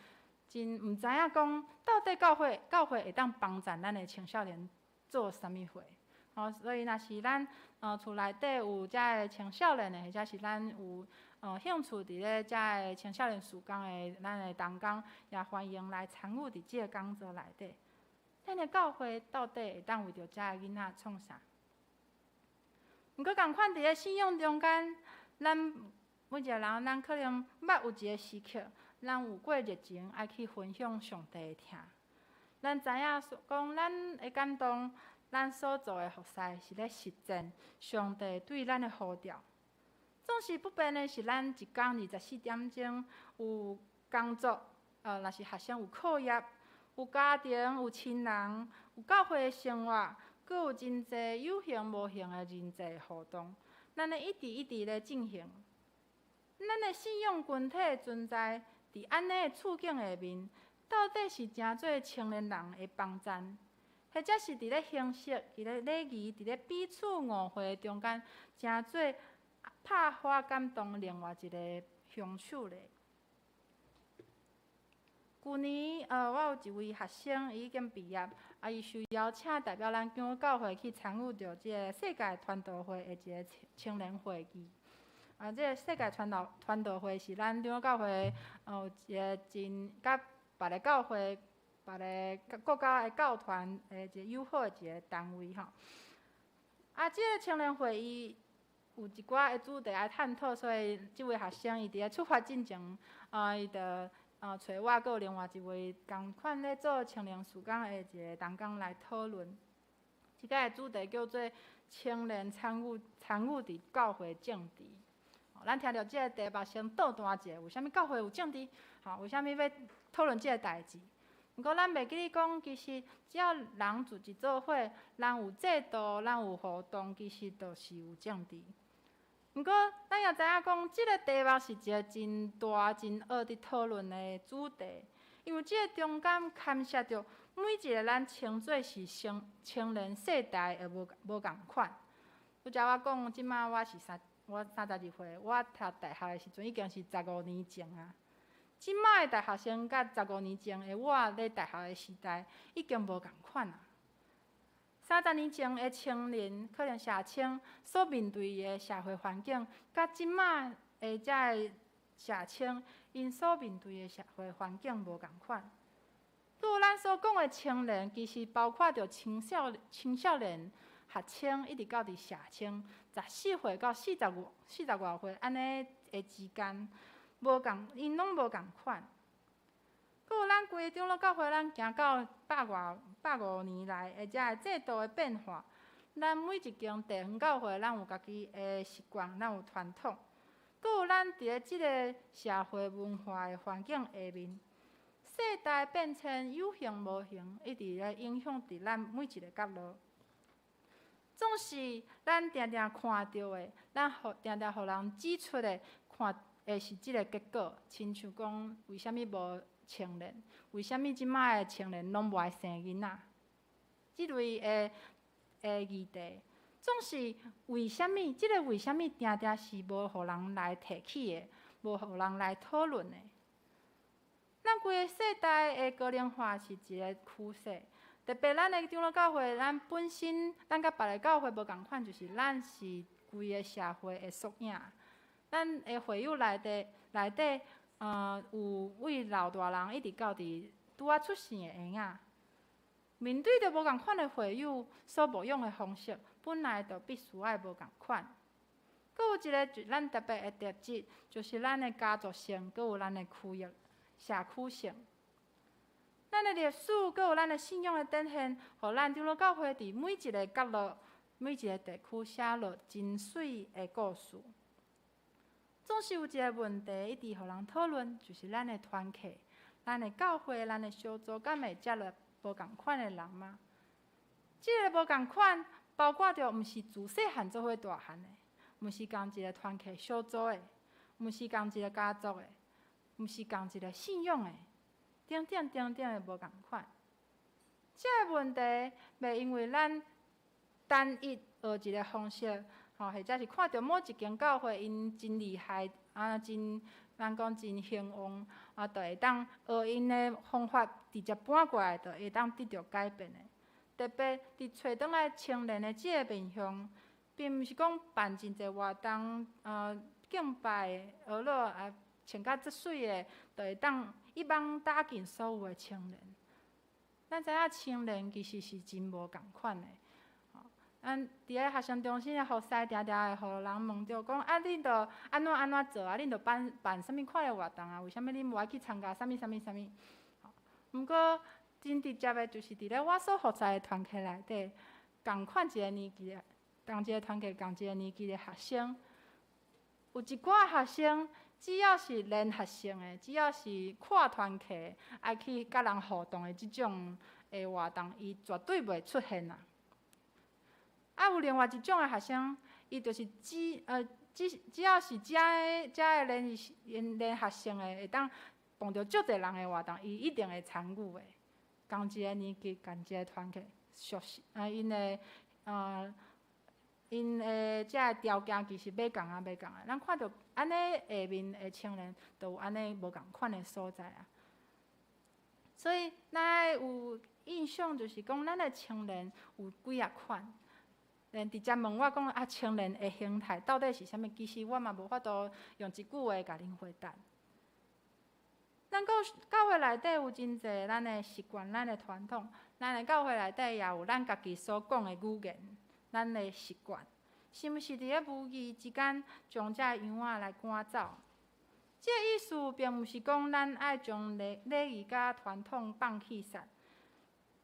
B: 真毋知影講，到底教會會當幫助咱的青少年做啥物貨？吼，所以若是咱厝內底有遮个青少年的，或者是咱有興趣佇咧遮个青少年事工的咱的同工，也歡迎來參與佇這个講座內底。咱的教會到底會當為著遮个囡仔創啥？毋過仝款佇咧信仰中間，咱每一个人，咱可能捌有一个時刻，咱有過熱情愛去分享上帝的疼。咱知影講，咱會感動，咱所做的服侍是咧實踐上帝對咱的呼召。總是不變的是，咱一工24點鐘有工作，若是學生有課業，有家庭，有親人，有教會的生活，閣有真濟有形無形的人際互動，咱咧一直一直咧進行。咱的信仰群體的存在，佇按呢的處境下面，到底是成做青年人的幫贊，或者是佇咧形式、佇咧禮儀、佇咧彼此誤會中間，成做拍破感動另外一个兇手咧？舊年，我有一位學生，伊已經畢業，啊，伊受邀請代表咱長老教會去參與著這个世界傳道會的一個青年會議。啊，這个世界傳道會是咱長老教會有一个真佮別个教會、別个國家的教團的一個友好的一個單位吼。啊，這个青年會議有一寡的主題愛探討，所以這位學生伊佇咧出發進前，伊就揣我閣有另外一位仝款咧做青年事工的一个同工來討論。這擺的主題叫做青年參與佇教會政治。咱聽著這個題目先倒彈一下，為啥物教會有政治？吼，為啥物欲討論這个代誌？毋過咱袂記得講，其實只要人組織做伙，人有制度，人有活動，其實就是有政治。毋過咱也知影講，這个題目是一个真大、真惡佇討論的主題，因為這个中間牽涉著每一个咱稱做是青年世代的無仝款。拄才我講，這馬我是三我32歲，我讀大學的時陣已經是十五年前啊。這馬的大學生佮十五年前的我咧大學的時代已經無仝款啊。30年前的青年，可能社青所面對的社會環境，佮這馬的遮个社青，𪜶所面對的社會環境無仝款。閣有咱所講的青年，其實包括著青少年、學生，一直到佇社青，14歲到40外歲按呢的之間，無仝，𪜶攏無仝款。閣有咱規个長老教會，咱行到150年來的遮个制度的變化，咱每一間地方教會，咱有家己的習慣，咱有傳統。閣有咱佇咧這个社會文化的環境下面，世代變遷有形無形，一直咧影響佇咱每一个角落。總是咱定定看著的，咱予定定予人指出的，看的是這个結果，親像講為啥物無青年？為啥物這馬的青年攏無愛生囡仔？這類的議題，總是為啥物？這个為啥物定定是無予人來提起的，無予人來討論的？咱規个世代的高齡化是一个趨勢，特別咱的長老教會，咱本身咱佮別个教會無仝款，就是咱是規个社會的縮影。咱的會友內底，有位老大人一直到佇拄仔出世的嬰仔，面對著無仝款的會友所牧養的方式，本來就必須愛無仝款。閣有一个就咱特別的特質，就是咱的家族性，閣有咱的區域社區性。咱的歷史，閣有咱的信仰的展現，予咱長老教會佇每一个角落、每一个地區寫落真媠的故事。總是有一个問題一直予人討論，就是咱的團契、咱的教會、咱的小組，敢會接納無仝款的人嗎？這个無仝款，包括著毋是自細漢做伙大漢的，毋是仝一个團契小組的，毋是仝一个家族的，毋是仝一个信仰的，等等等等的無仝款。這个問題袂因為咱單一學一个方式，吼，或者是看著某一間教會𪜶真厲害，啊，真咱講真興旺，啊，就會當學𪜶的方法直接搬過來，就會當得著改變的。特別佇揣轉來青年的這个面向，並毋是講辦真濟活動，敬拜、娛樂啊，穿甲足媠的，就會當一網打盡所有的青年。咱知影青年其實是真無仝款的。咱佇咧學生中心的服侍，定定會予人問著講：啊，恁著按怎按怎做啊？恁著辦啥物款的活動啊？為啥物恁無愛去參加啥物啥物啥物？毋過真直接的，就是佇咧我所服侍的團契內底，仝款一个年紀的，仝一个團契，仝一个年紀的學生，有一寡學生，只要是聯合性的，只要是跨團契愛去佮人互動的這種的活動，伊絕對袂出現啊。啊，有另外一種的學生，伊就是只要是遮个聯合性的，會當碰著足濟人的活動，伊一定會參與的。仝一个年級，仝一个團契，屬啊，𪜶的遮个條件其實欲仝啊，欲仝啊。咱看著按呢下面的青年，就有按呢無仝款的所在啊。所以，咱愛有印象，就是講咱的青年有幾仔款。連直接問我講啊，青年的形態到底是啥物？其實我嘛無法度用一句話共恁回答。咱教會內底有真濟咱的習慣、咱的傳統，咱的教會內底也有咱家己所講的語言，咱的習慣，是毋是佇咧無意之間將這个羊仔來趕走？這个意思並毋是講咱愛將禮禮儀佮傳統放棄煞。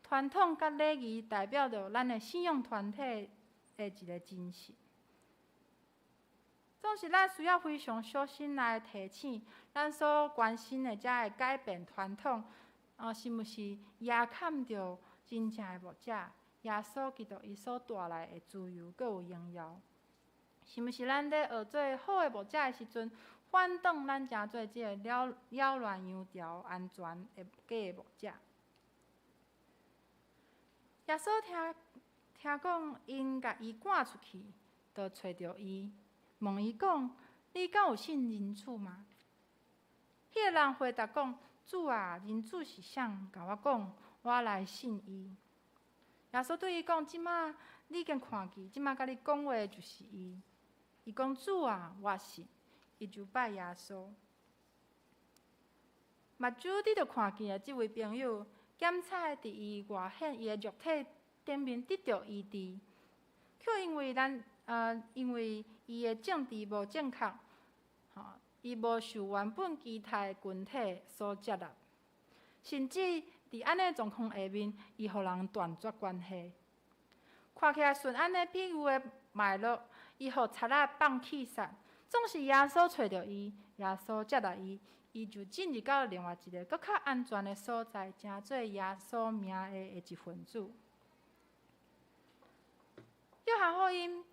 B: 傳統佮禮儀代表著咱的信仰團體的一个真實。總是咱需要非常小心來提醒，咱所關心的這个改變傳統，是毋是壓崁著真正的牧者耶穌基督伊所帶來的自由閣有榮耀？是毋是咱咧學做好的牧者的時陣，反轉咱成做這个擾擾亂羊條安全的假的牧者？耶穌聽聽講，𪜶共伊趕出去，就揣著伊，問伊講：你敢有信人子嗎？彼个人回答講：主啊，人子是誰？共我講，我來信伊。耶穌對伊講：這馬你已經看見，這馬佮你講話的就是伊。伊講：主啊，我信。伊就拜耶穌。目睭你著看見的這位朋友，檢查佇伊外顯伊的肉體頂面得著醫治，卻因為咱因為伊的政治無正確，吼，伊無受原本期待群體所接納，甚至佇按呢狀況下面，伊予人斷絕關係。看起來順按呢比喻的脈絡，伊予賊仔放棄煞，總是耶穌揣著伊，耶穌接納伊，伊就進入到另外一个閣較安全的所在，成做耶穌名下的一份子。約翰福音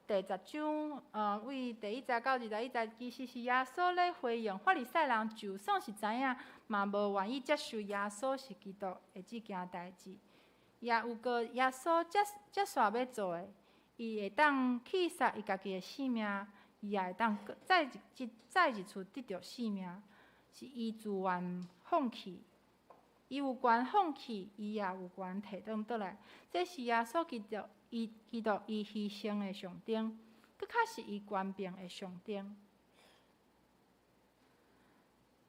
B: 第10章，對第1節到21節，其實是耶穌咧回應法利賽人，就算是知影，嘛無願意接受耶穌是基督的這件代誌。也有過耶穌接接續欲做的，伊會當棄殺伊家己的性命，伊也會當再一再一次得著性命，是伊自願放棄。伊有權放棄，伊也有權提轉倒來。這是耶穌基督，伊基督伊犧牲的象徵，閣較是伊權柄的象徵。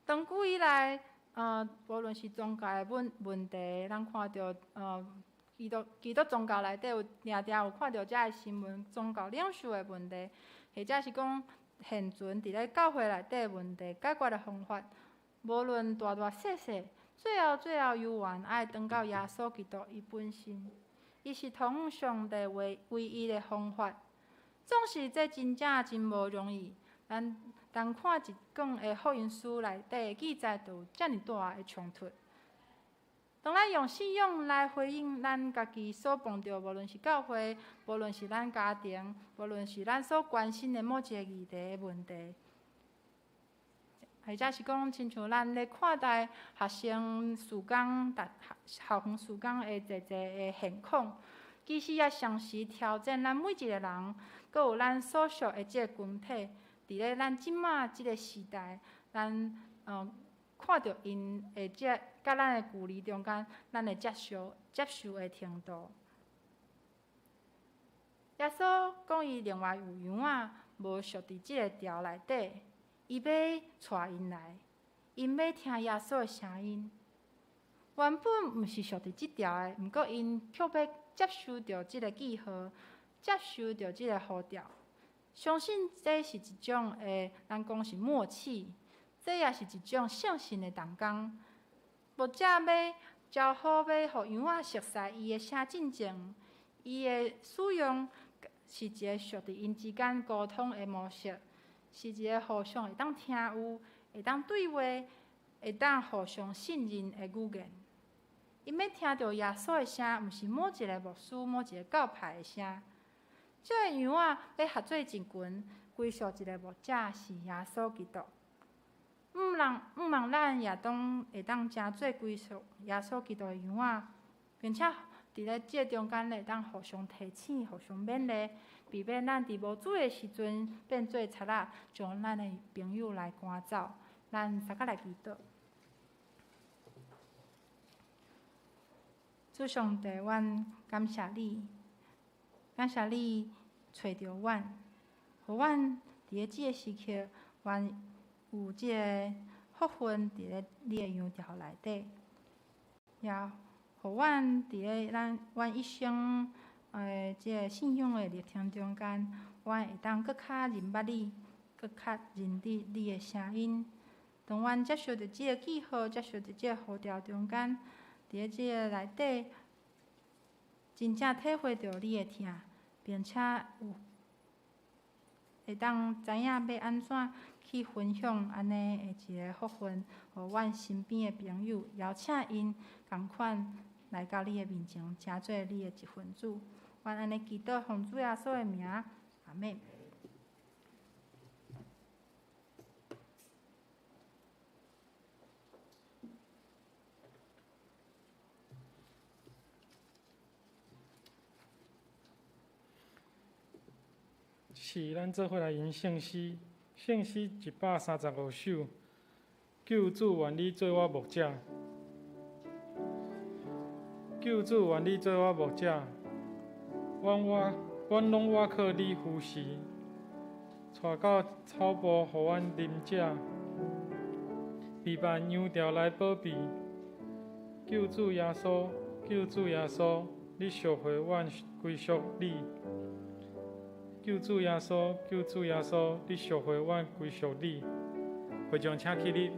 B: 長久以來，無論是宗教的問問題，咱看著基督基督宗教內底有定定有看著這个新聞，宗教領袖的問題，或者是講現存佇咧教會內底的問題解決的方法，無論大大細細，最後最後猶原愛轉到耶穌基督伊本身，伊是通往上帝唯唯一的方法。總是這真正真無容易，咱單看一卷的福音書內底的記載，就有遮爾大的衝突。當咱用信仰來回應咱家己所碰著，無論是教會，無論是咱家庭，無論是咱所關心的某一个議題的問題，或者是講，親像咱咧看待學生事工、學校園事工的濟濟的現況，其實也同時挑戰咱每一个人，閣有咱所屬的這个群體，佇咧咱這馬這个時代，咱看著𪜶的這佮咱的距離中間，咱的接受接受的程度。耶穌講伊另外有羊仔，無屬佇這个牢內底，伊欲帶𪜶來，𪜶欲聽耶穌的聲音。原本毋是屬佇這牢的，毋過𪜶卻欲接受著這个記號，接受著這个呼召。相信這是一種的，咱講是默契，這也是一種聖神的同工。牧者欲招呼，欲予羊仔熟似伊的聲進前，伊的使用是一个屬佇𪜶之間溝通的模式，是一个互相會當聽有、會當對話、會當互相信任的語言。𪜶欲聽著耶穌的聲，毋是某一个牧師、某一个教派的聲。這个羊仔欲合做一群，歸屬一个牧者，是耶穌基督。毋人毋望咱也當會當成做歸屬耶穌基督的羊仔，並且佇咧這个中間會當互相提醒、互相勉勵，避免咱佇無注意的時陣變做賊仔，將咱的朋友來趕走。咱三個來祈禱。主上帝，阮感謝你，感謝你揣著阮，予阮佇咧這个時刻，阮有這个福分佇咧你的羊牢內底，也予阮佇咧咱阮一生的這个信仰的歷程中間，阮會當閣較認捌你，閣較認得你的聲音。當阮接受著這个記號，接受著這个呼召中間，佇咧這个內底，真正體會著你的疼，並且有會當知影欲按怎去分享按呢的一个福分，予阮身邊的朋友，邀請𪜶仝款來到你的面前，成做你的一份子。阮按呢祈禱，奉主耶穌的名，阿們。
A: 是咱做伙來吟聖詩，聖詩135首。救主願你做我牧者，救主願你做我牧者，阮攏倚靠你扶持，帶到草埔予阮啉食，陪伴羊潮來保庇。救主耶穌，救主耶穌，你贖回阮歸屬你。救主耶穌，救主耶穌，你贖回阮歸屬你。會眾請起立。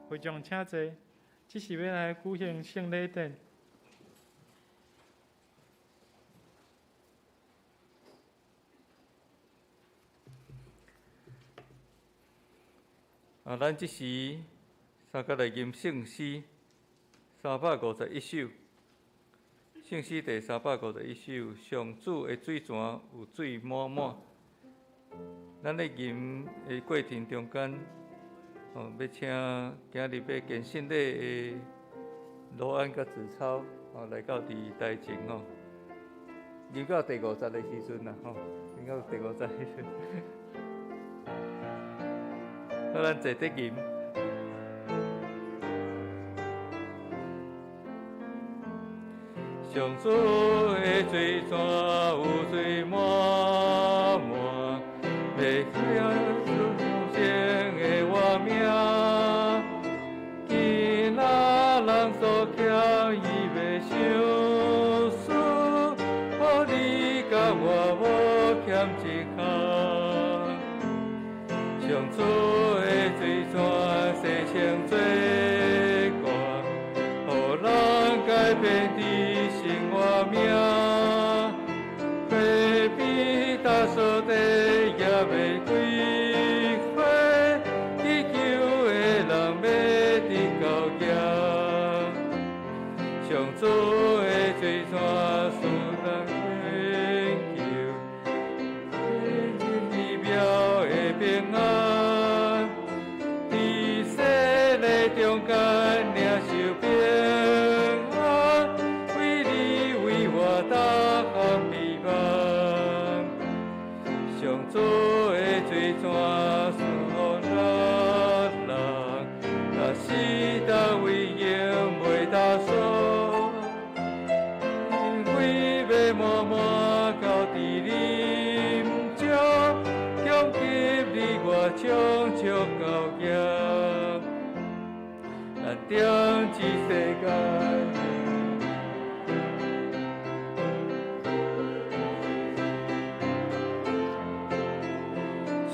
A: 会众请坐，这是欲来举行圣礼典。
C: 啊，咱這時三個來吟聖詩351首，聖詩第351首，上主的水泉有水滿滿。咱咧吟的過程中間，哦，欲請今日欲堅信禮的羅安佮子超，哦，來到佇台前吼，吟到第五節的時陣啦，吼，吟到第五節的時陣，好，咱坐佇吟。上主的水泉有水滿滿，欲寫出聖的活名。今仔人所欠伊袂相输，予你佮我無欠一項。上主的水泉洗清罪過，予人改變的生活命。花邊搭掃地也袂開花，祈求的人欲得到行。上主的水泉赐予咱人，若是逐位用袂焦燥，因为欲满满到伫啉酒，供给你我充足够业，咱点这世间。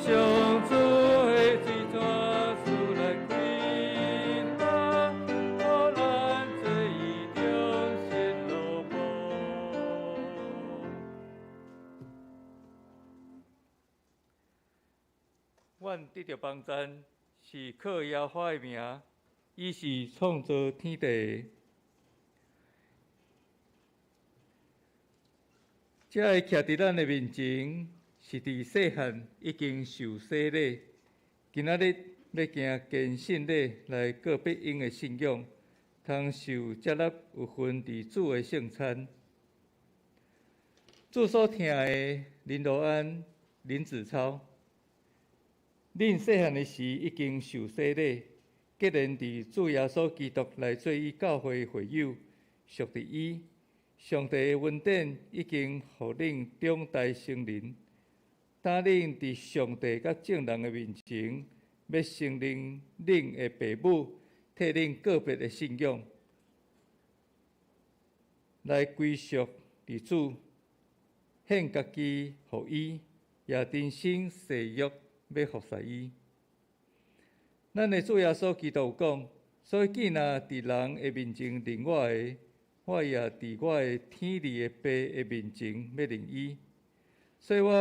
C: 上主的水泉赐咱快乐，予咱做伊忠实奴仆。阮得著帮赞，是靠耶和华的名，伊是创造天地的。这个徛佇咱的面前，是佇細漢已經受洗禮，今仔日欲行堅信禮來告別𪜶的信仰，通受接納有份佇主的聖餐。主所疼的林羅安、林子超，恁細漢的時已經受洗禮，既然佇主耶穌基督來做伊教會會友，屬佇伊，上帝的恩典已經予恁長大成人。當恁佇上帝佮眾人的面前，欲承認恁的爸母替恁告別的信仰，來歸屬佇主，獻家己予伊，也真心誓約欲服侍伊。咱的主耶穌基督有講，所以既若佇人的面前認我的，我也佇我的天裡的爸的面前欲認伊。所以我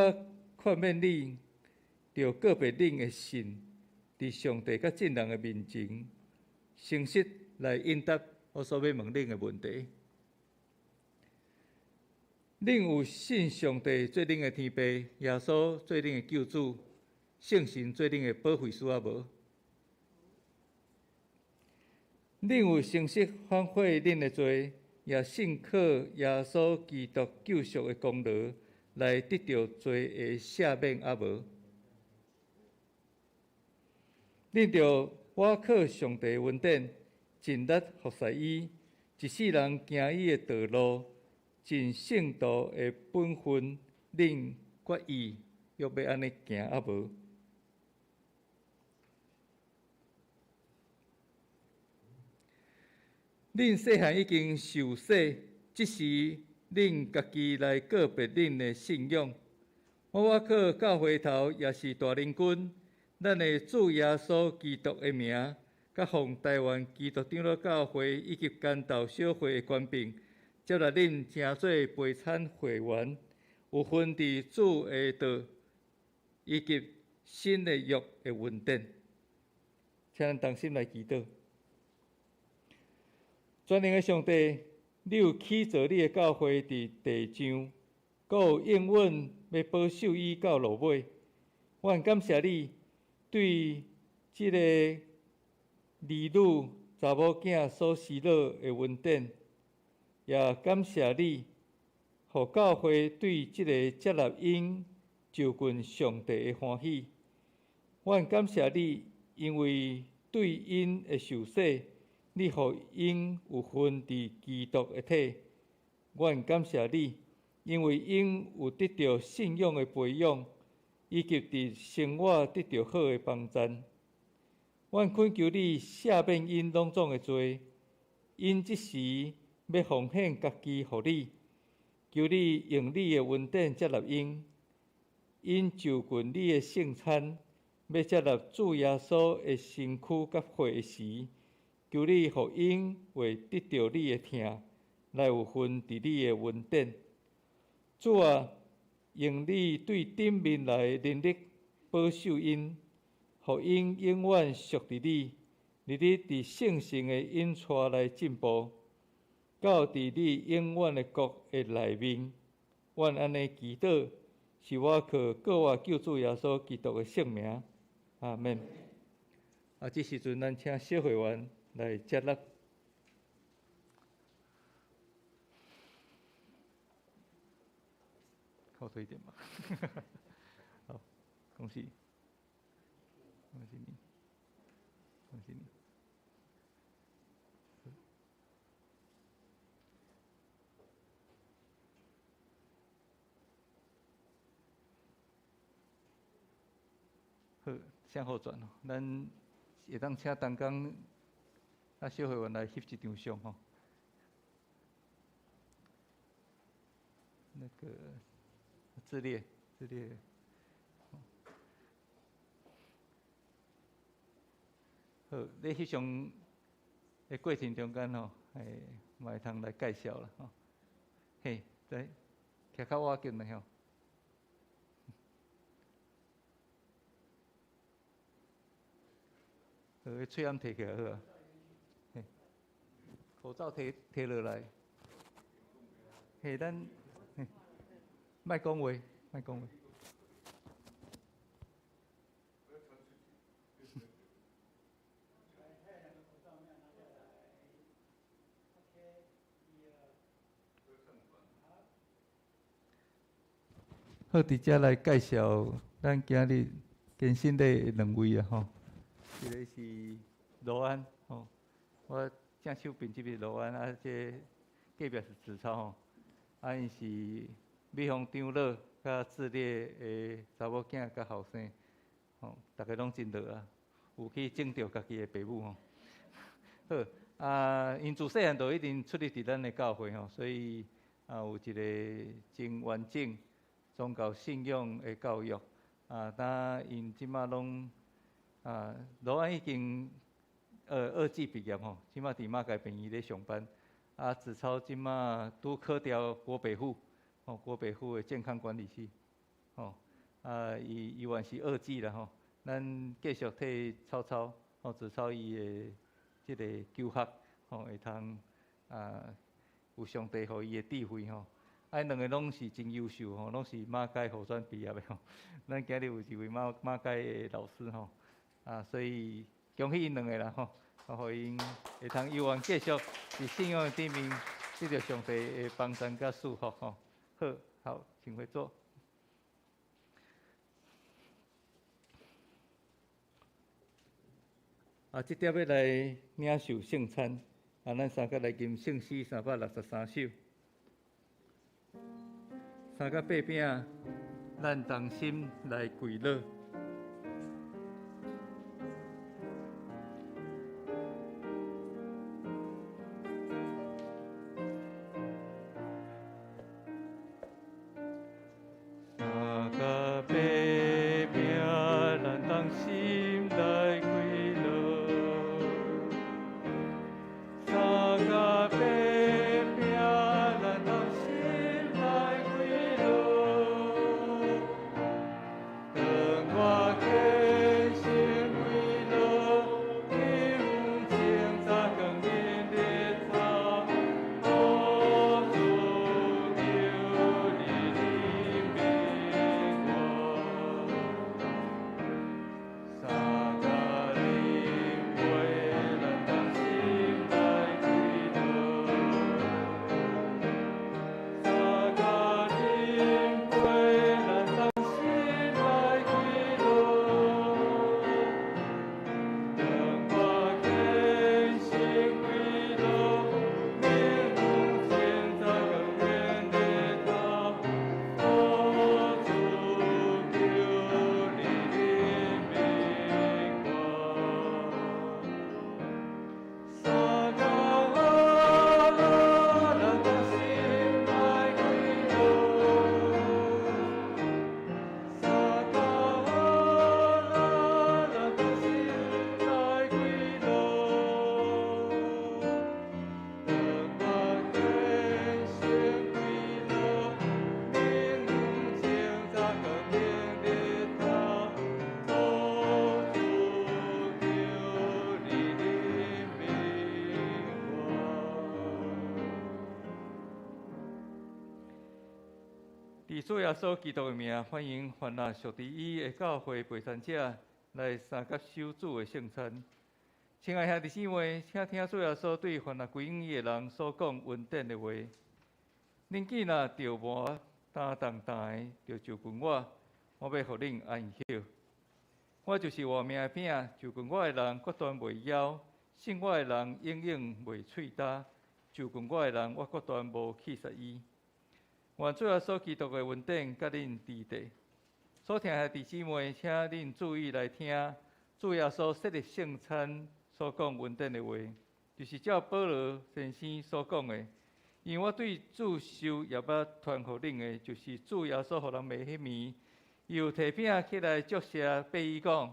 C: 勸勉恁，著告別恁的信，佇上帝佮眾人的面前，誠實來應答我所欲問恁的問題。恁有信上帝做恁的天父，耶穌做恁的救主，聖神做恁的保惠師啊無？恁有誠實反悔恁的罪，也信靠耶穌基督救贖的功勞，來得著罪的赦免啊無？恁著倚靠上帝恩典，盡力服侍伊，一世人行伊的道路，盡聖徒的本分，恁決意欲欲按呢行啊無？恁細漢已經受洗，這時恁家己來告別恁的信仰。我倚靠教會頭，也是大靈君，咱的主耶穌基督的名，佮奉台灣基督長老教會以及竿豆小會的權柄，接納恁成做陪餐會員，有份佇主的道以及新的約的恩典。請咱同心來祈禱。全能的上帝，你有起造你的教會佇地上，閣有應允欲保守伊到落尾。我很感謝你對這個兒女查某囝所施予的恩典，也感謝你，予教會對這个接納𪜶就近上帝的歡喜。我很感謝你，因為對𪜶的受洗，你予𪜶有份佇基督的體。我很感謝你，因為𪜶有得著信仰的培養，以及佇生活得著好的幫贊。我懇求你赦免𪜶攏總的罪，𪜶這時欲奉獻家己予你，求你用你的恩典接納𪜶，𪜶就近你的聖餐，欲接納主耶穌的身軀佮血的時，求你予𪜶會得著你的疼，來有份佇你的恩典。主啊，用你對頂面來的能力保守𪜶，予𪜶永遠屬佇你，日日佇聖神的引帶來進步，到佇你永遠的國的內面。阮按呢祈禱，是我靠閣活救主耶穌基督的聖名。阿們。啊，這時陣咱請小會員來接納。靠推一點吧。好。恭喜，恭喜你，恭喜你。好，向后转哦，咱会当请同工啊小会员来翕一张相吼。那个志烈，志烈，好，咧翕相的过程中间吼，嘛会通来介绍啦吼。嘿，来，徛较倚近来吼。好，彼喙罨提起来好啊。嘿，口罩提提落来。嘿，咱，嘿，莫讲话，莫讲话。好，伫遮来介绍咱今日坚信的两位啊吼。一个是罗安吼，我正手边这边罗安啊，这隔壁是子超吼，啊，𪜶是美凤长老佮志烈的查某囝佮后生，吼，逐家拢真乐啊，有去种著家己的爸母吼。好，啊，𪜶自细汉就一直出入伫咱的教会吼，所以啊，有一个真完整宗教信仰的教育，啊，当𪜶这马拢。啊，罗安已经二技毕业吼，这马伫马偕病院咧上班。啊，子超这马拄考著国北护，吼，国北护的健康管理师，吼，啊，伊犹原是二技啦吼。咱继续替超超，吼，子超伊的这个求学，吼，会通啊，有上帝予伊的智慧吼。啊，𪜶两个拢是真优秀吼，拢是马偕护专毕业的吼。咱今日有一位马马偕的老师吼。啊，所以恭喜𪜶两个啦吼，啊，予𪜶会通有缘继续伫信仰的顶面得著上帝的帮助佮祝福吼。好，好，请回座。啊，这点欲来领受圣餐，啊，咱三个来吟圣诗363首。三个八饼，咱同心来跪落。三个八饼，咱同心来跪落。三个八饼，咱同心来跪落。当我虔诚跪落，你有清早光明日头，哦，主求你怜悯我。三个啉杯，咱同心来跪落。三个啉杯，咱同心来跪落。当我虔诚跪落，你有清早光明日头，哦，主求你怜悯我。三个阿罗，咱同心来跪落。三个阿罗，咱同心来跪落。当我虔诚跪落，你有清早光明日头，哦，主求你怜悯我。伫主耶稣基督的名，欢迎凡若属伫伊的教会陪餐者来相佮守主的圣餐。亲爱兄弟姊妹，请听主耶稣对凡若归向伊的人所讲恩典的话。恁见若著魔担重担的，就就近我，我欲予恁安息。我就是活命的餅，就近我的人決斷袂枵，信我的人永遠袂喙焦。就近我的人，我決斷無棄殺伊。願主耶穌基督的恩典佮恁佇佇。所聽的弟姊妹，請恁注意來聽主耶穌設立聖餐所講恩典的話，就是照保羅先生所講的。因為我對主受也捌傳予恁的，就是主耶穌予人賣彼暝，伊有提餅起來祝謝，擘伊講：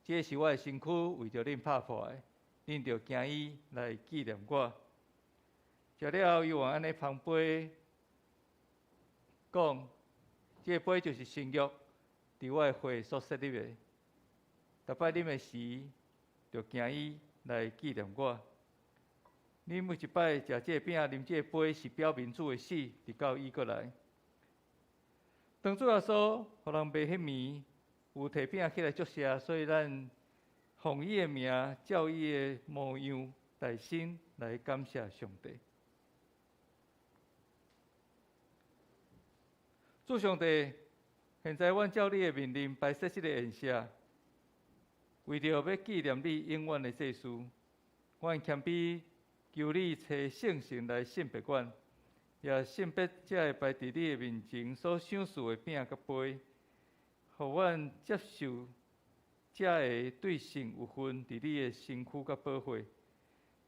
C: 這是我的身軀，為著恁拍破的，恁著行伊來紀念我。食了後，伊還按呢捧杯，講：這個杯就是新約，佇我的血所設立的。逐擺啉的時，著行伊來紀念我。恁每一擺食這個餅、啉這個杯，是表明主的死，直到伊閣來。當主耶穌予人賣彼暝，有提餅起來祝謝，所以咱奉伊的名，照伊的模樣，大聲來感謝上帝。主上帝，現在阮照你的命令擺設這个宴席，為著欲紀念你永遠的祭司，阮謙卑求你差聖神來聖別阮，也聖別這个擺佇你的面前所賞賜的餅佮杯，予阮接受這个對神有份佇你的身軀佮寶血，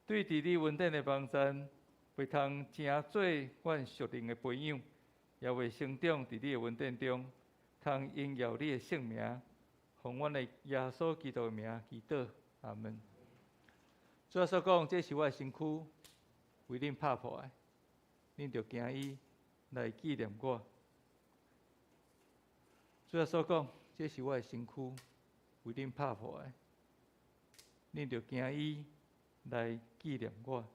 C: 對佇你恩典的網站，袂通成做阮屬靈的培養，也袂成長佇你的恩典中，通榮耀你的聖名，奉阮的耶穌基督的名祈禱，阿門。主耶穌講：這是我的身軀，為恁拍破的，恁著行伊來紀念我。主耶穌講：這是我的身軀，為恁拍破的，恁著行伊來紀念我。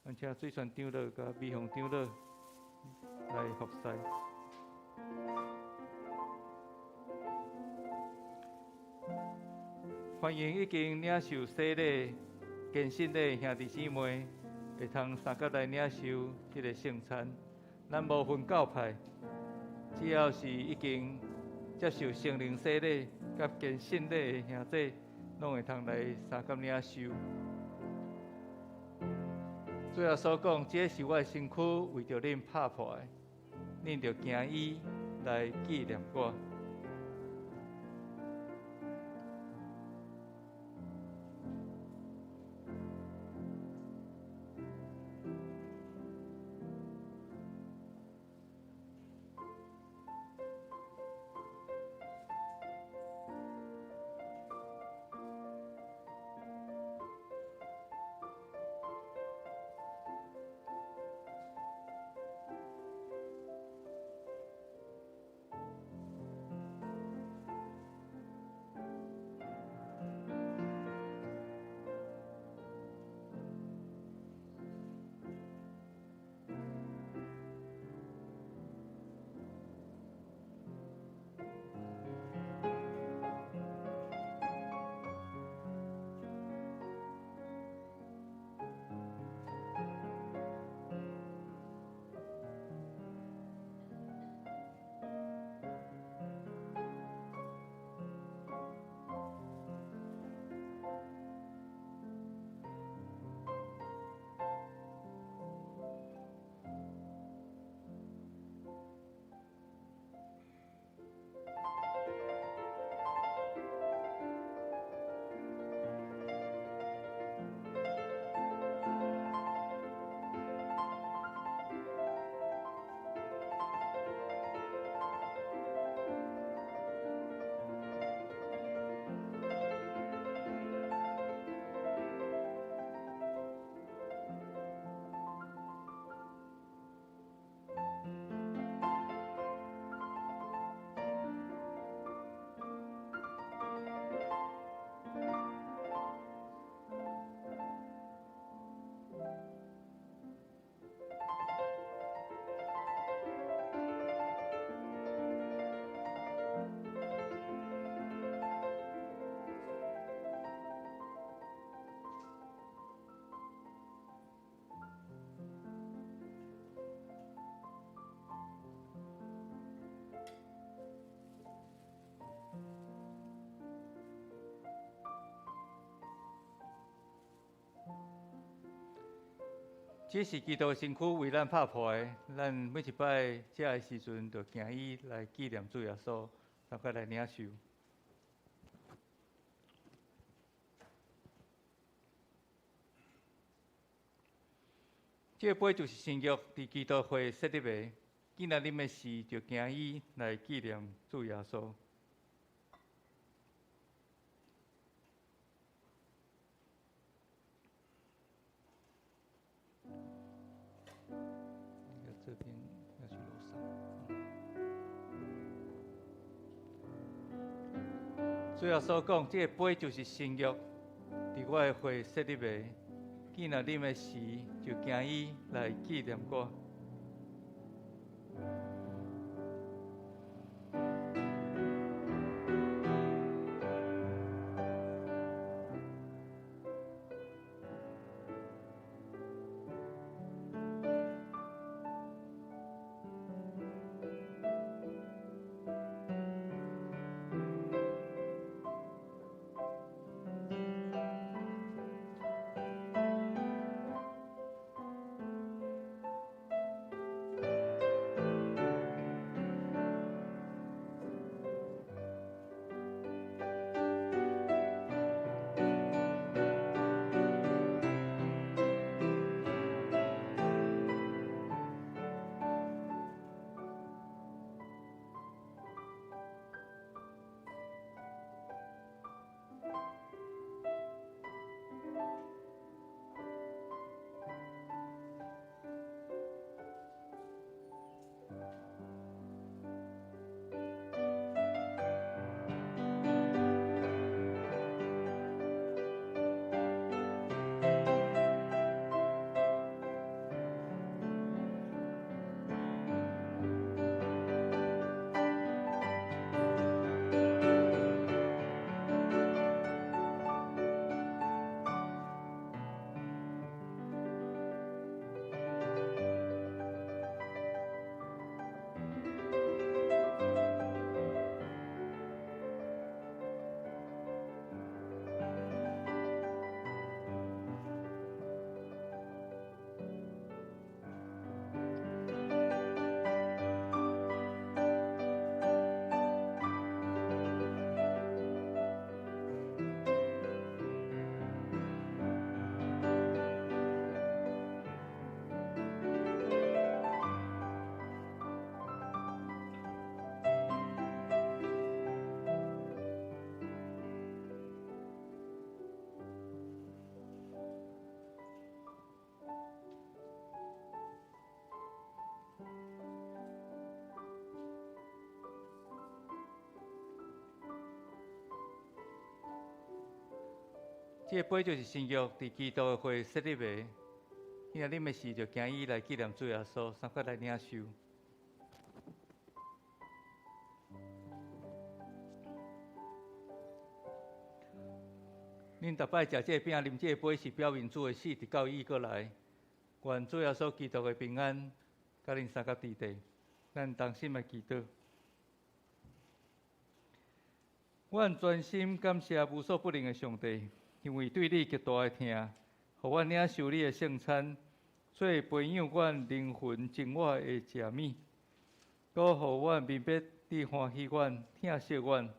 C: 阮請水泉長老佮美鳳長老來服侍。歡迎已經領受洗禮、堅信禮兄弟姊妹，會通相佮來領受這个聖餐。咱無分教派，只要是已經接受聖靈洗禮佮堅信禮的兄弟，攏會通來相佮領受。主耶穌講：這是我的身軀，為著恁拍破的，恁著行伊來紀念我。這是基督的身軀為咱拍破的，咱每一擺食的時陣，就行以來紀念主耶穌，大家來領受。這個杯就是新約佇基督血設立的，既然啉的時，就行以來紀念主耶穌。這邊要去樓上。主耶穌講，這個杯就是新約，佇我的血設立的。既然啉的時，就行以來紀念我。這個杯就是新約佇基督的血設立的。今仔啉的時，就行以來紀念主耶穌，三個來領受。恁逐擺食這個餅、啉這個杯，是表明主的死，直到伊閣來。願主耶穌基督的平安，佮恁三甲佇底。咱同心來祈禱。阮專心感謝無所不能的上帝。因為對你極大的疼，予阮領受你的聖餐，做培養阮靈魂真我的食物，閣予阮明白你歡喜阮、疼惜阮，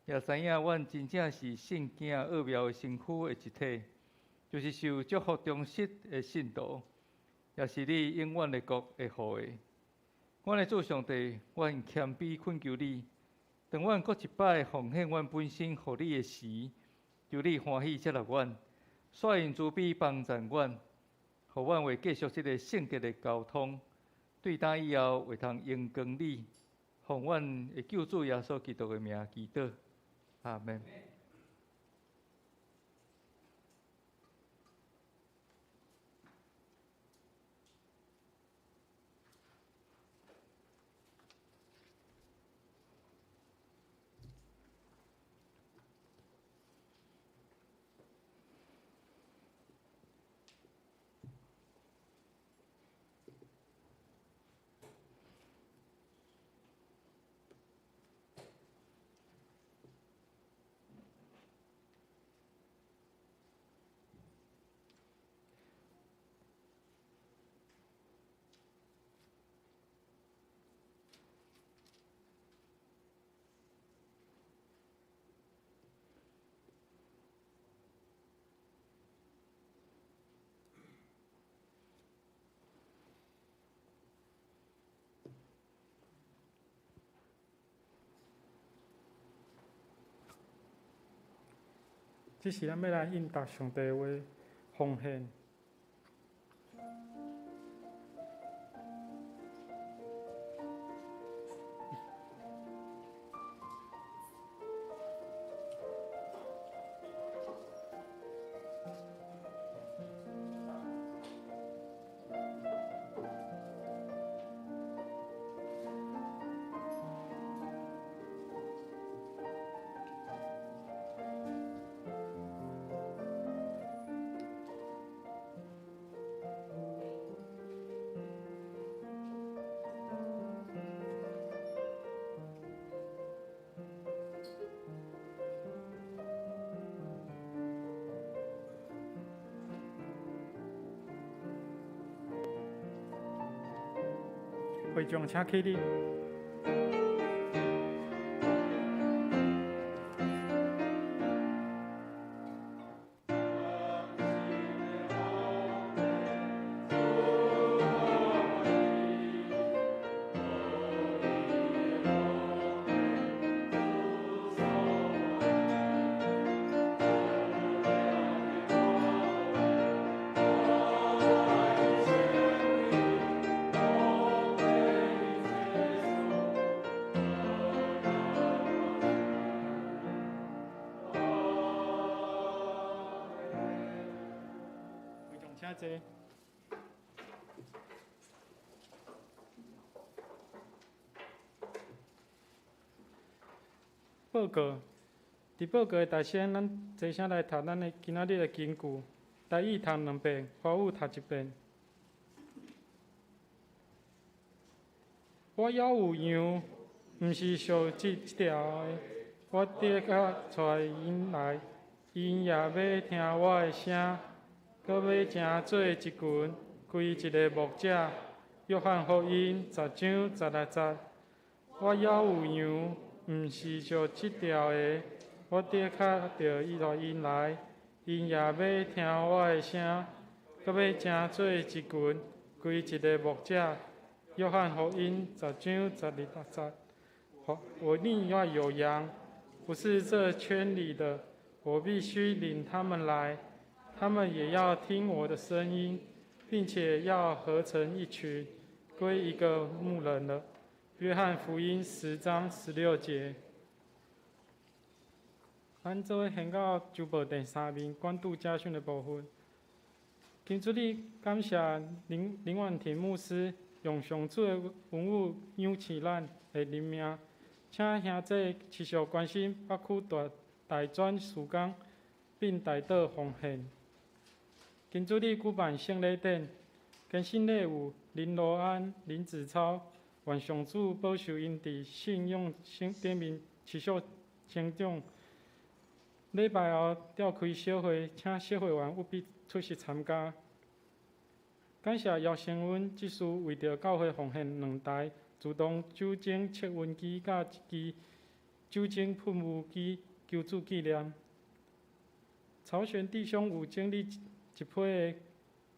C: 也知影阮真正是聖潔奧妙的身軀的一體，就是受祝福忠實的信徒，也是你永遠的國的後裔。阮的主上帝，阮謙卑懇求你，當阮閣一擺奉獻阮本身予你的時，求你歡喜接納阮，煞用慈悲幫助阮，予阮會繼續這个聖潔的交通，對今以後會通榮光你，奉阮的救主耶穌基督的名祈禱，阿們。
A: 這時咱欲來應答上帝的話，奉獻。會眾請起立。請坐。報告，佇報告的大先，咱齊聲來讀咱的今仔日的經句。台語讀兩遍，華語讀一遍。我猶有羊，毋是屬這條的，我得愛帶𪜶來，𪜶也欲聽我的聲。閣欲成做一群，歸一个牧者。約翰福音10章16節。我猶有羊，毋是屬這條的，我得愛帶𪜶來，𪜶也欲聽我的聲。閣欲成做一群，歸一个牧者。約翰福音10章16節。我另外有羊，不是這圈裡的，我必須領他們來。他們也要聽我的聲音，並且要合成一群，歸一個牧人了。約翰福音10章16節。咱做伙先到周報第三面關注家訓的部分。求主你感謝林林婉婷牧師用上主的恩語養飼咱的靈命，請兄弟持續關心北區大大專事工，並代禱奉獻。求主你舉辦聖禮典，堅信禮有林羅安、林子超，願上主保守𪜶佇信仰頂面持續成長。禮拜後召開小會，請小會員務必出席參加。感謝姚成恩執事為著教會奉獻兩台自動酒精測溫機佮一支酒精噴霧機，求主紀念。曹玄弟兄有整理一批的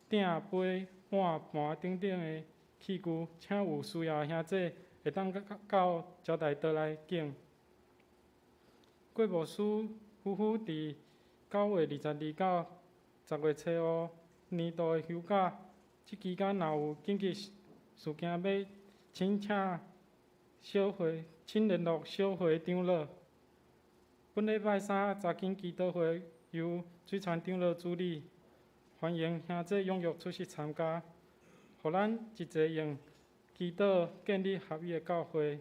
A: 鼎杯、碗、盤等等的器具，請有需要的兄弟會當到招待桌來揀。郭牧師夫婦佇9月22到10月初五年度的休假，這期間若有緊急事件欲請請小會，請聯絡小會長老。本禮拜三查經祈禱會由水川長老主理，歡迎兄弟踴躍出席參加，予咱一齊用祈禱建立合一的教會，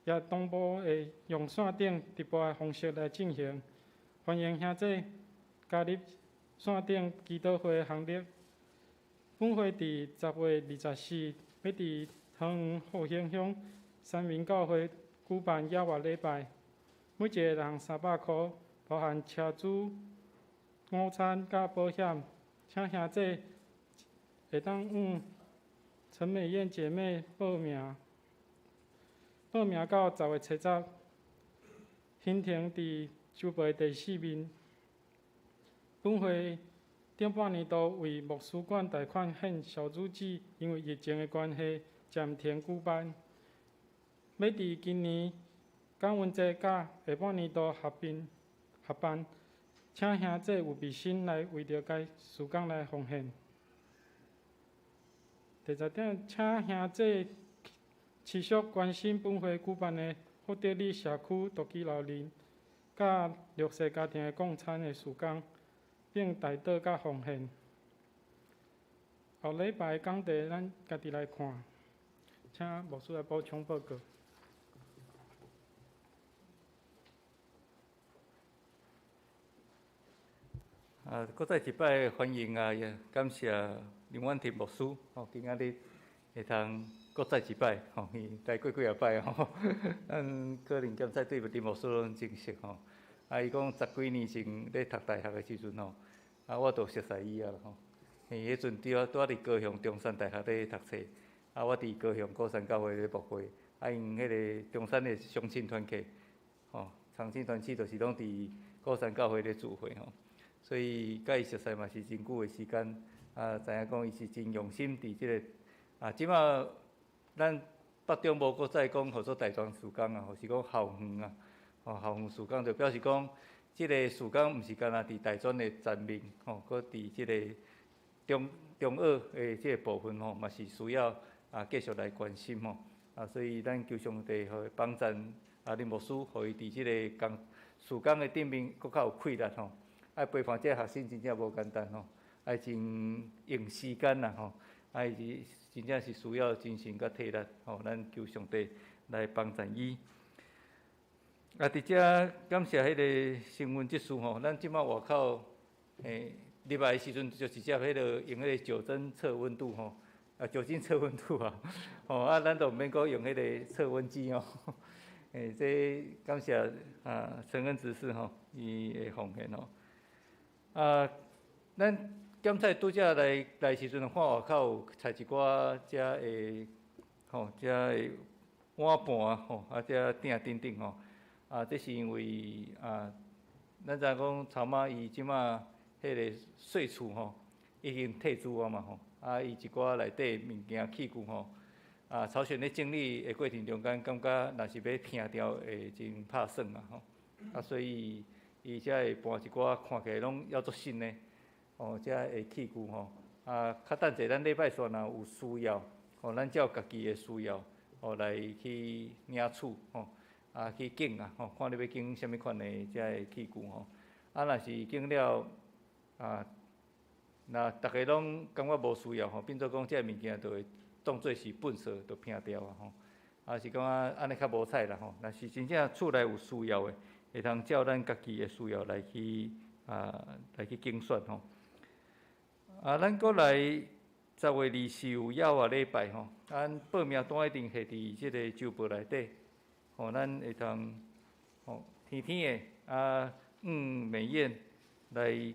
A: 也同步會用線頂直播的方式來進行。歡迎兄弟加入線頂祈禱會的行列。本會佇10月24，欲佇桃園復興鄉三民教會舉辦野外禮拜，每一个人300箍，包含車資、午餐佮保險。請兄弟會當向陳美艷姐妹報名，報名到10月7日，行程佇周報的第四面。本會頂半年度為牧師館貸款獻小組姊，因為疫情的關係暫停舉辦。欲佇今年感恩節佮下半年度合併合辦。請兄姊預備心來為著該事工來奉獻。第十點，請兄姊持續關心本會舉辦的福德里社區獨居老人佮弱勢家庭的供餐的事工，並代禱佮奉獻。後禮拜講題，咱家己來看，請牧師來補充報告。
C: 啊，閣再一擺歡迎啊，也感謝林婉婷牧師吼，今仔日會通閣再一擺吼，伊來過幾仔擺吼，咱可能檢查對林牧師攏真熟吼。啊，伊講十幾年前咧讀大學的時陣吼，啊，我就熟似伊啊吼。伊彼陣拄仔拄仔佇高雄中山大學咧讀冊，啊，我佇高雄鼓山教會咧牧會，啊，𪜶彼个中山的雙親團契，吼，長青團契就是攏佇鼓山教會咧聚會吼。所以佮伊熟似嘛是真久的時間，啊，知影講伊是真用心佇這个，啊，這馬咱北中無閣再講號做大專事工啊，或是講校園啊，吼，校園事工就表示講，這个事工毋是干焦佇大專的層面，吼，閣佇這个中中學的這个部分吼，嘛是需要啊繼續來關心吼，啊，所以咱求上帝予伊幫贊啊林牧師，予伊佇這个工事工的頂面閣較有氣力吼。愛陪伴這个學生真正無簡單吼，愛真用時間啦吼，愛是真正是需要精神佮體力吼，咱求上帝來幫贊伊。啊，佇遮感謝彼个新聞執事吼，咱這馬外口入來的時陣就直接彼个用彼個酒精測溫度吼，啊酒精測溫度啊，吼啊咱就毋免閣用彼個測溫機吼。這感謝啊陳恩執事吼，伊的奉獻吼。啊，咱檢查拄才來來時陣，看外口有採一寡遮的吼，遮的碗盤吼，啊，遮鼎等等吼。啊，這是因為啊，咱知影講曹媽伊這馬彼个稅厝吼，已經退租啊嘛吼。啊，伊一寡內底物件器具吼，啊，曹選咧整理的過程中間，感覺若是欲拆掉會真拍算啊吼。啊，所以伊才會搬一寡看起來攏猶足新的，吼，遮的器具吼。啊，較等者咱禮拜四若有需要，吼，咱照家己的需要，吼，來去領取，吼，啊，去揀啊，吼，看你欲揀啥物款的遮的器具吼。啊，若是揀了，啊，若逐家攏感覺無需要吼，變做講這个物件就會當做是糞掃，就摒掉啊吼。啊，是感覺按呢較無彩啦吼。若是真正厝內有需要的，會通照咱家己的需要來去啊，來去揀選吼。啊，咱閣來10月24有猶仔禮拜吼，咱報名單一定下佇這个周報內底，吼，咱會通吼天天的啊，美燕來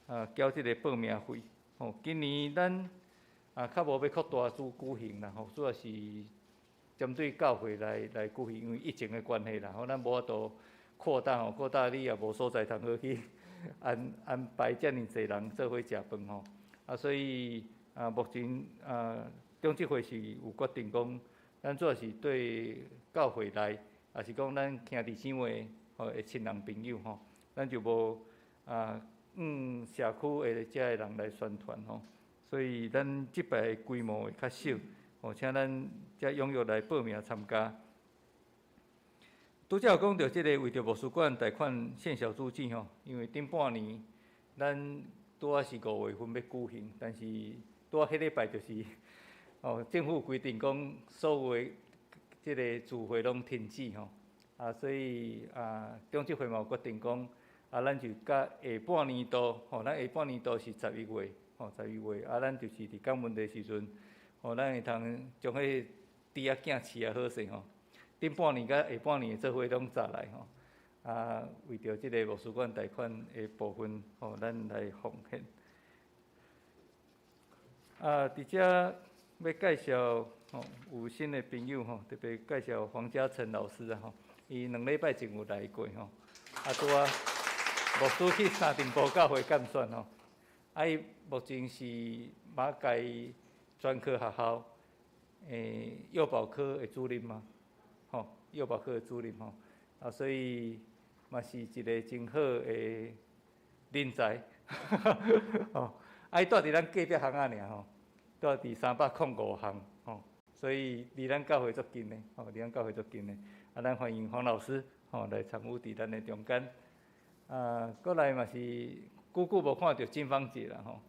C: 啊繳這个報名費。吼，今年咱啊較無欲擴大做舉行啦，吼，主要是針對教會來來舉行，因為疫情的關係啦，吼，咱無法度擴大吼，擴大你也無所在通好去安安排遮爾濟人做伙食飯吼。啊，所以啊，目前啊，中執會是有決定講，咱主要是對教會內，也是講咱兄弟姊妹吼的親人朋友吼，咱就無啊，社區的遮的人來宣傳吼。所以咱這擺的規模會較小，吼，請咱遮踴躍來報名參加。拄才有講著這个為著牧師館貸款線小主錢吼，因為頂半年咱拄仔是5月份欲舉行，但是拄仔彼禮拜就是哦，政府規定講所有的這个聚會攏停止吼，啊，所以啊，中執會嘛有決定講，啊，咱就甲下半年度吼，咱下半年度是11月吼，11月，啊，咱就是佇感恩的時陣，吼，咱會通將彼個豬仔囝飼啊好勢吼。頂半年佮下半年做伙攏紮來吼，啊，為著這个牧師館貸款的部分吼，咱來奉獻。啊，佇遮欲介紹吼，有新的朋友吼，特別介紹黃嘉誠老師啊吼，伊兩禮拜前有來過吼，啊，拄仔牧師去三重埔教會監選吼，啊，伊目前是馬偕專科學校幼保科的主任嘛。吼，幼保科的主任吼，啊，所以嘛是一个真好的人才，吼，啊，伊蹛佇咱隔壁巷仔爾吼，蹛佇305巷吼，所以離咱教會足近的，吼，離咱教會足近的。啊，咱歡迎黃老師吼來參與佇咱的中間。啊，閣來嘛是久久無看著金芳姐啦吼，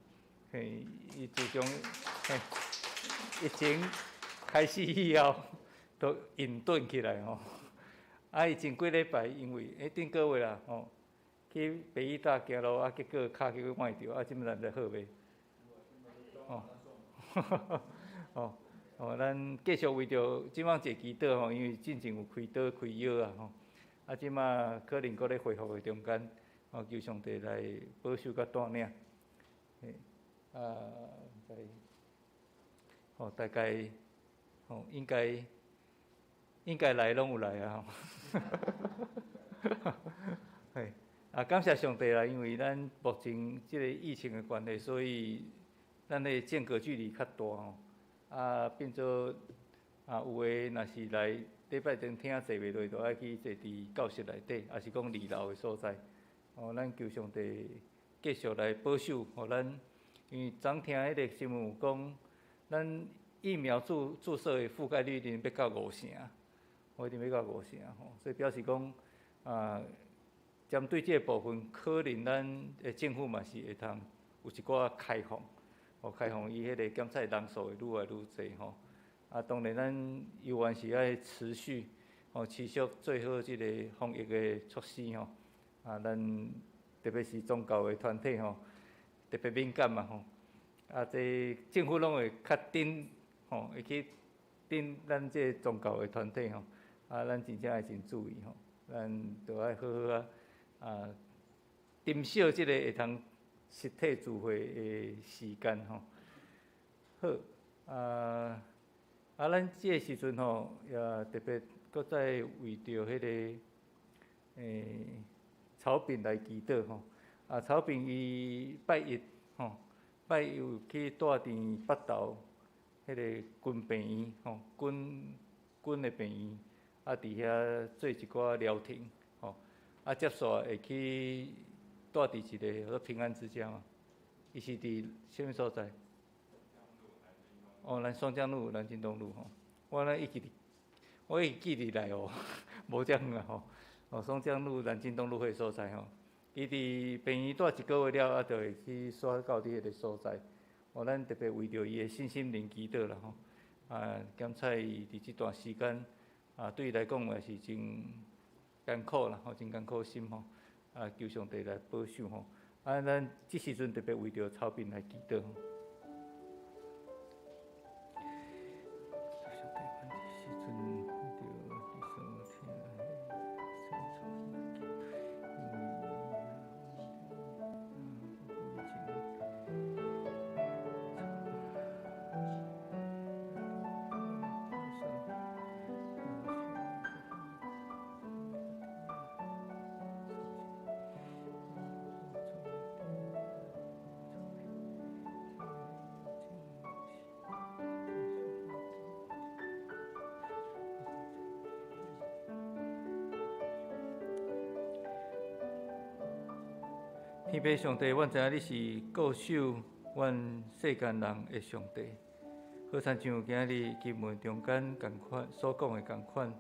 C: 嘿，伊自從嘿疫情開始以後，都隱遁起來吼。啊，伊前幾禮拜因為頂個月啦吼，去北醫大行路啊，結果跤去佫崴著，啊，這擺毋知好袂？哦，哦，哦，咱繼續為著金芳姐祈禱吼，因為進前有開刀開腰啊吼，啊，這擺可能閣咧恢復的中間，哦，求上帝來保守佮帶領。嘿，啊，毋知，吼，大概，吼，應該應該來攏有來啊吼。嘿，啊，感謝上帝啦，因為咱目前這個疫情的關係，所以咱的間隔距離較大吼，啊，變做啊，有的若是來禮拜天聽坐袂落，就愛去坐佇教室內底，抑是講二樓的所在。哦，咱求上帝繼續來保守，予咱，因為昨聽彼個新聞有講，咱疫苗注射的覆蓋率已經欲到五成，哦，已經欲到五成吼，所以表示講啊，針對這個部分，可能咱的政府嘛是會通有一寡開放，哦，開放伊彼個檢測人數會愈來愈濟吼。啊，當然咱猶原是愛持續，哦，持續做好這個防疫的措施吼。啊，咱特別是宗教的團體吼，特別敏感嘛吼。啊，這政府攏會較緊吼，會去盯咱這個宗教的團體吼。啊，咱真正愛真注意吼，咱著愛好好啊，啊，珍惜這個會通實體聚會的時間吼。好，啊，啊，咱這個時陣吼，也特別閣再為著彼個草餅來祈禱吼。啊，草餅伊拜一吼，拜一有去蹛佇北投彼個軍病院吼，軍的病院，啊，佇遐做一寡療程吼。啊，接煞會去蹛佇一個叫做平安之家嘛，伊是佇啥物所在？哦，咱雙江路、南京東路吼，我咧一直，我會記佇內哦，無遮遠啊吼。哦，松江路、南京東路彼個所在吼，伊佇病院蹛一個月了，啊，就會去煞到佇彼個所在。哦，咱特別為著伊的身心靈祈禱啦吼。啊，檢測伊佇這段時間，啊，對伊來講也是真艱苦啦，吼，真艱苦心吼。啊，求上帝來保守吼。啊，咱這時陣特別為著草餅來祈禱。天父上帝，阮知影你是顧守阮世間人的上帝。好親像今日經文中間仝款所講的仝款，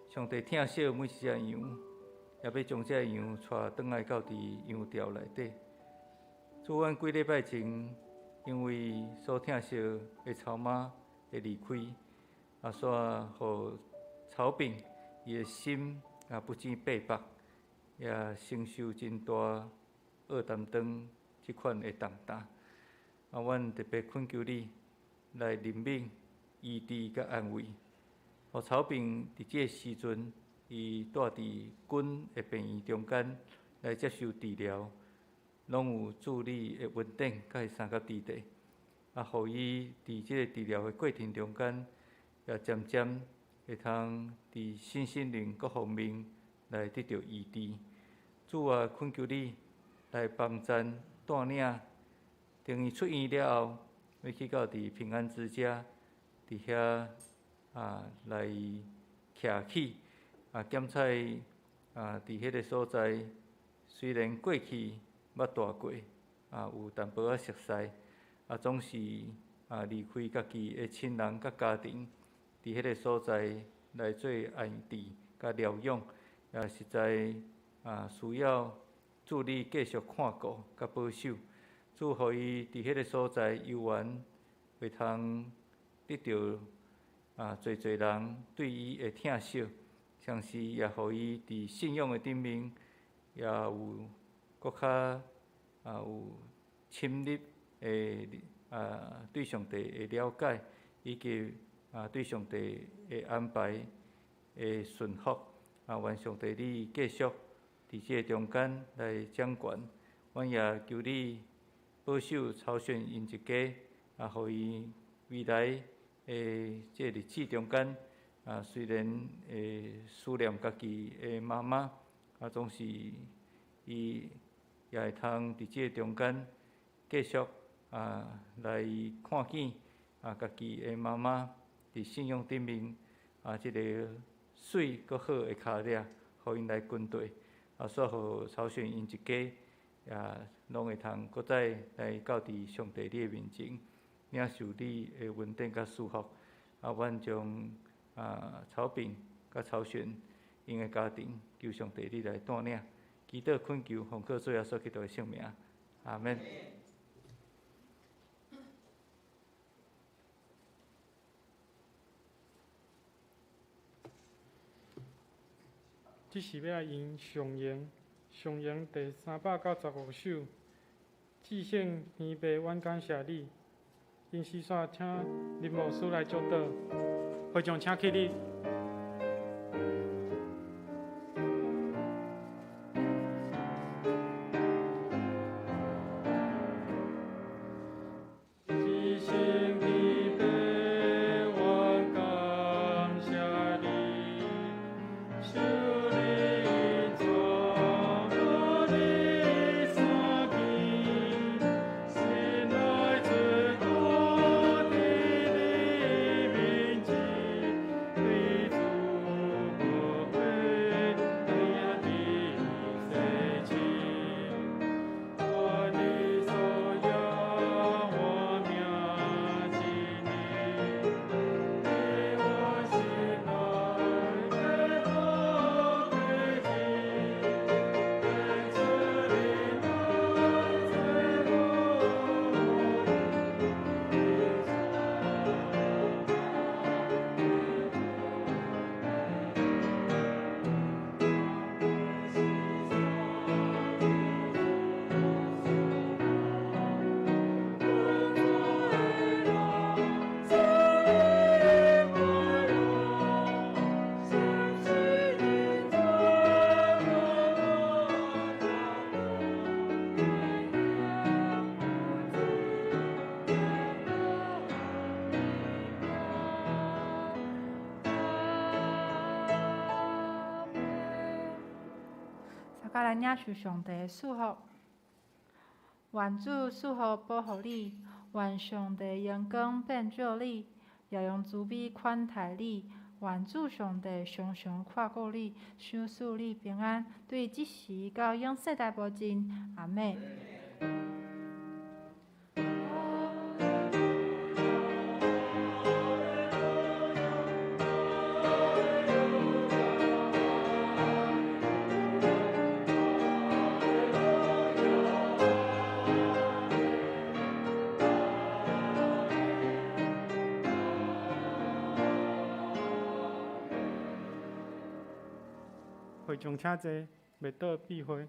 C: 上帝疼惜每一隻羊，也欲將這个羊帶轉來到佇羊牢內底。主，阮幾禮拜前因為所疼惜的草媽的離開，啊，煞予草餅伊的心也不禁八百，也承受真大惡擔當這款的重擔。啊，阮特別懇求你來憐憫、醫治佮安慰，予草餅佇這个時陣，伊蹛佇軍的病院中間來接受治療，攏有主你的恩典佮伊相佮佇咧。啊，予伊佇這個治療的過程中間，也漸漸會通佇身心靈各方面來得著醫治。主啊，懇求你來幫贊帶領，等伊出院了後，欲去到佇平安之家，佇遐啊來徛起啊檢測啊，佇彼個所在，雖然過去捌蹛過，有淡薄仔熟似，總是離開家己的親人佮家庭，佇彼个所在來做安置佮療養，也實在需要主你繼續看顧佮保守，主予伊佇彼个所在猶原會通得著濟濟人對伊的疼惜，同時也予伊佇信仰的頂面也有閣較有深入的對上帝的了解，以及對上帝的安排的順服。願上帝你繼續佇這个中間來掌權，阮也求你保守曹選𪜶一家，予伊未來的這個日子中間，雖然會思念家己的媽媽，總是伊也會通佇這個中間繼續來看見家己的媽媽佇信仰頂面這个媠閣好的跤跡，予𪜶來跟綴，煞予曹選𪜶一家也攏會通閣再來到佇上帝你的面前，領受你的恩典佮祝福。阮將曹炳佮曹選𪜶的家庭，求上帝你來帶領，祈禱懇求，奉靠主耶穌基督的聖名，阿們。
A: 這是欲來吟上詠，上詠第395首。至聖天父，阮感謝你。因時煞請林牧師來祝禱，會眾請起立。
B: 來領受上帝的祝福，願主賜福保護你，願上帝榮光遍照你，也用慈悲款待你。願主上帝常常看顧你，賞賜你平安，對這時到永世代無盡。阿們。
A: 會眾請坐，默禱閉會。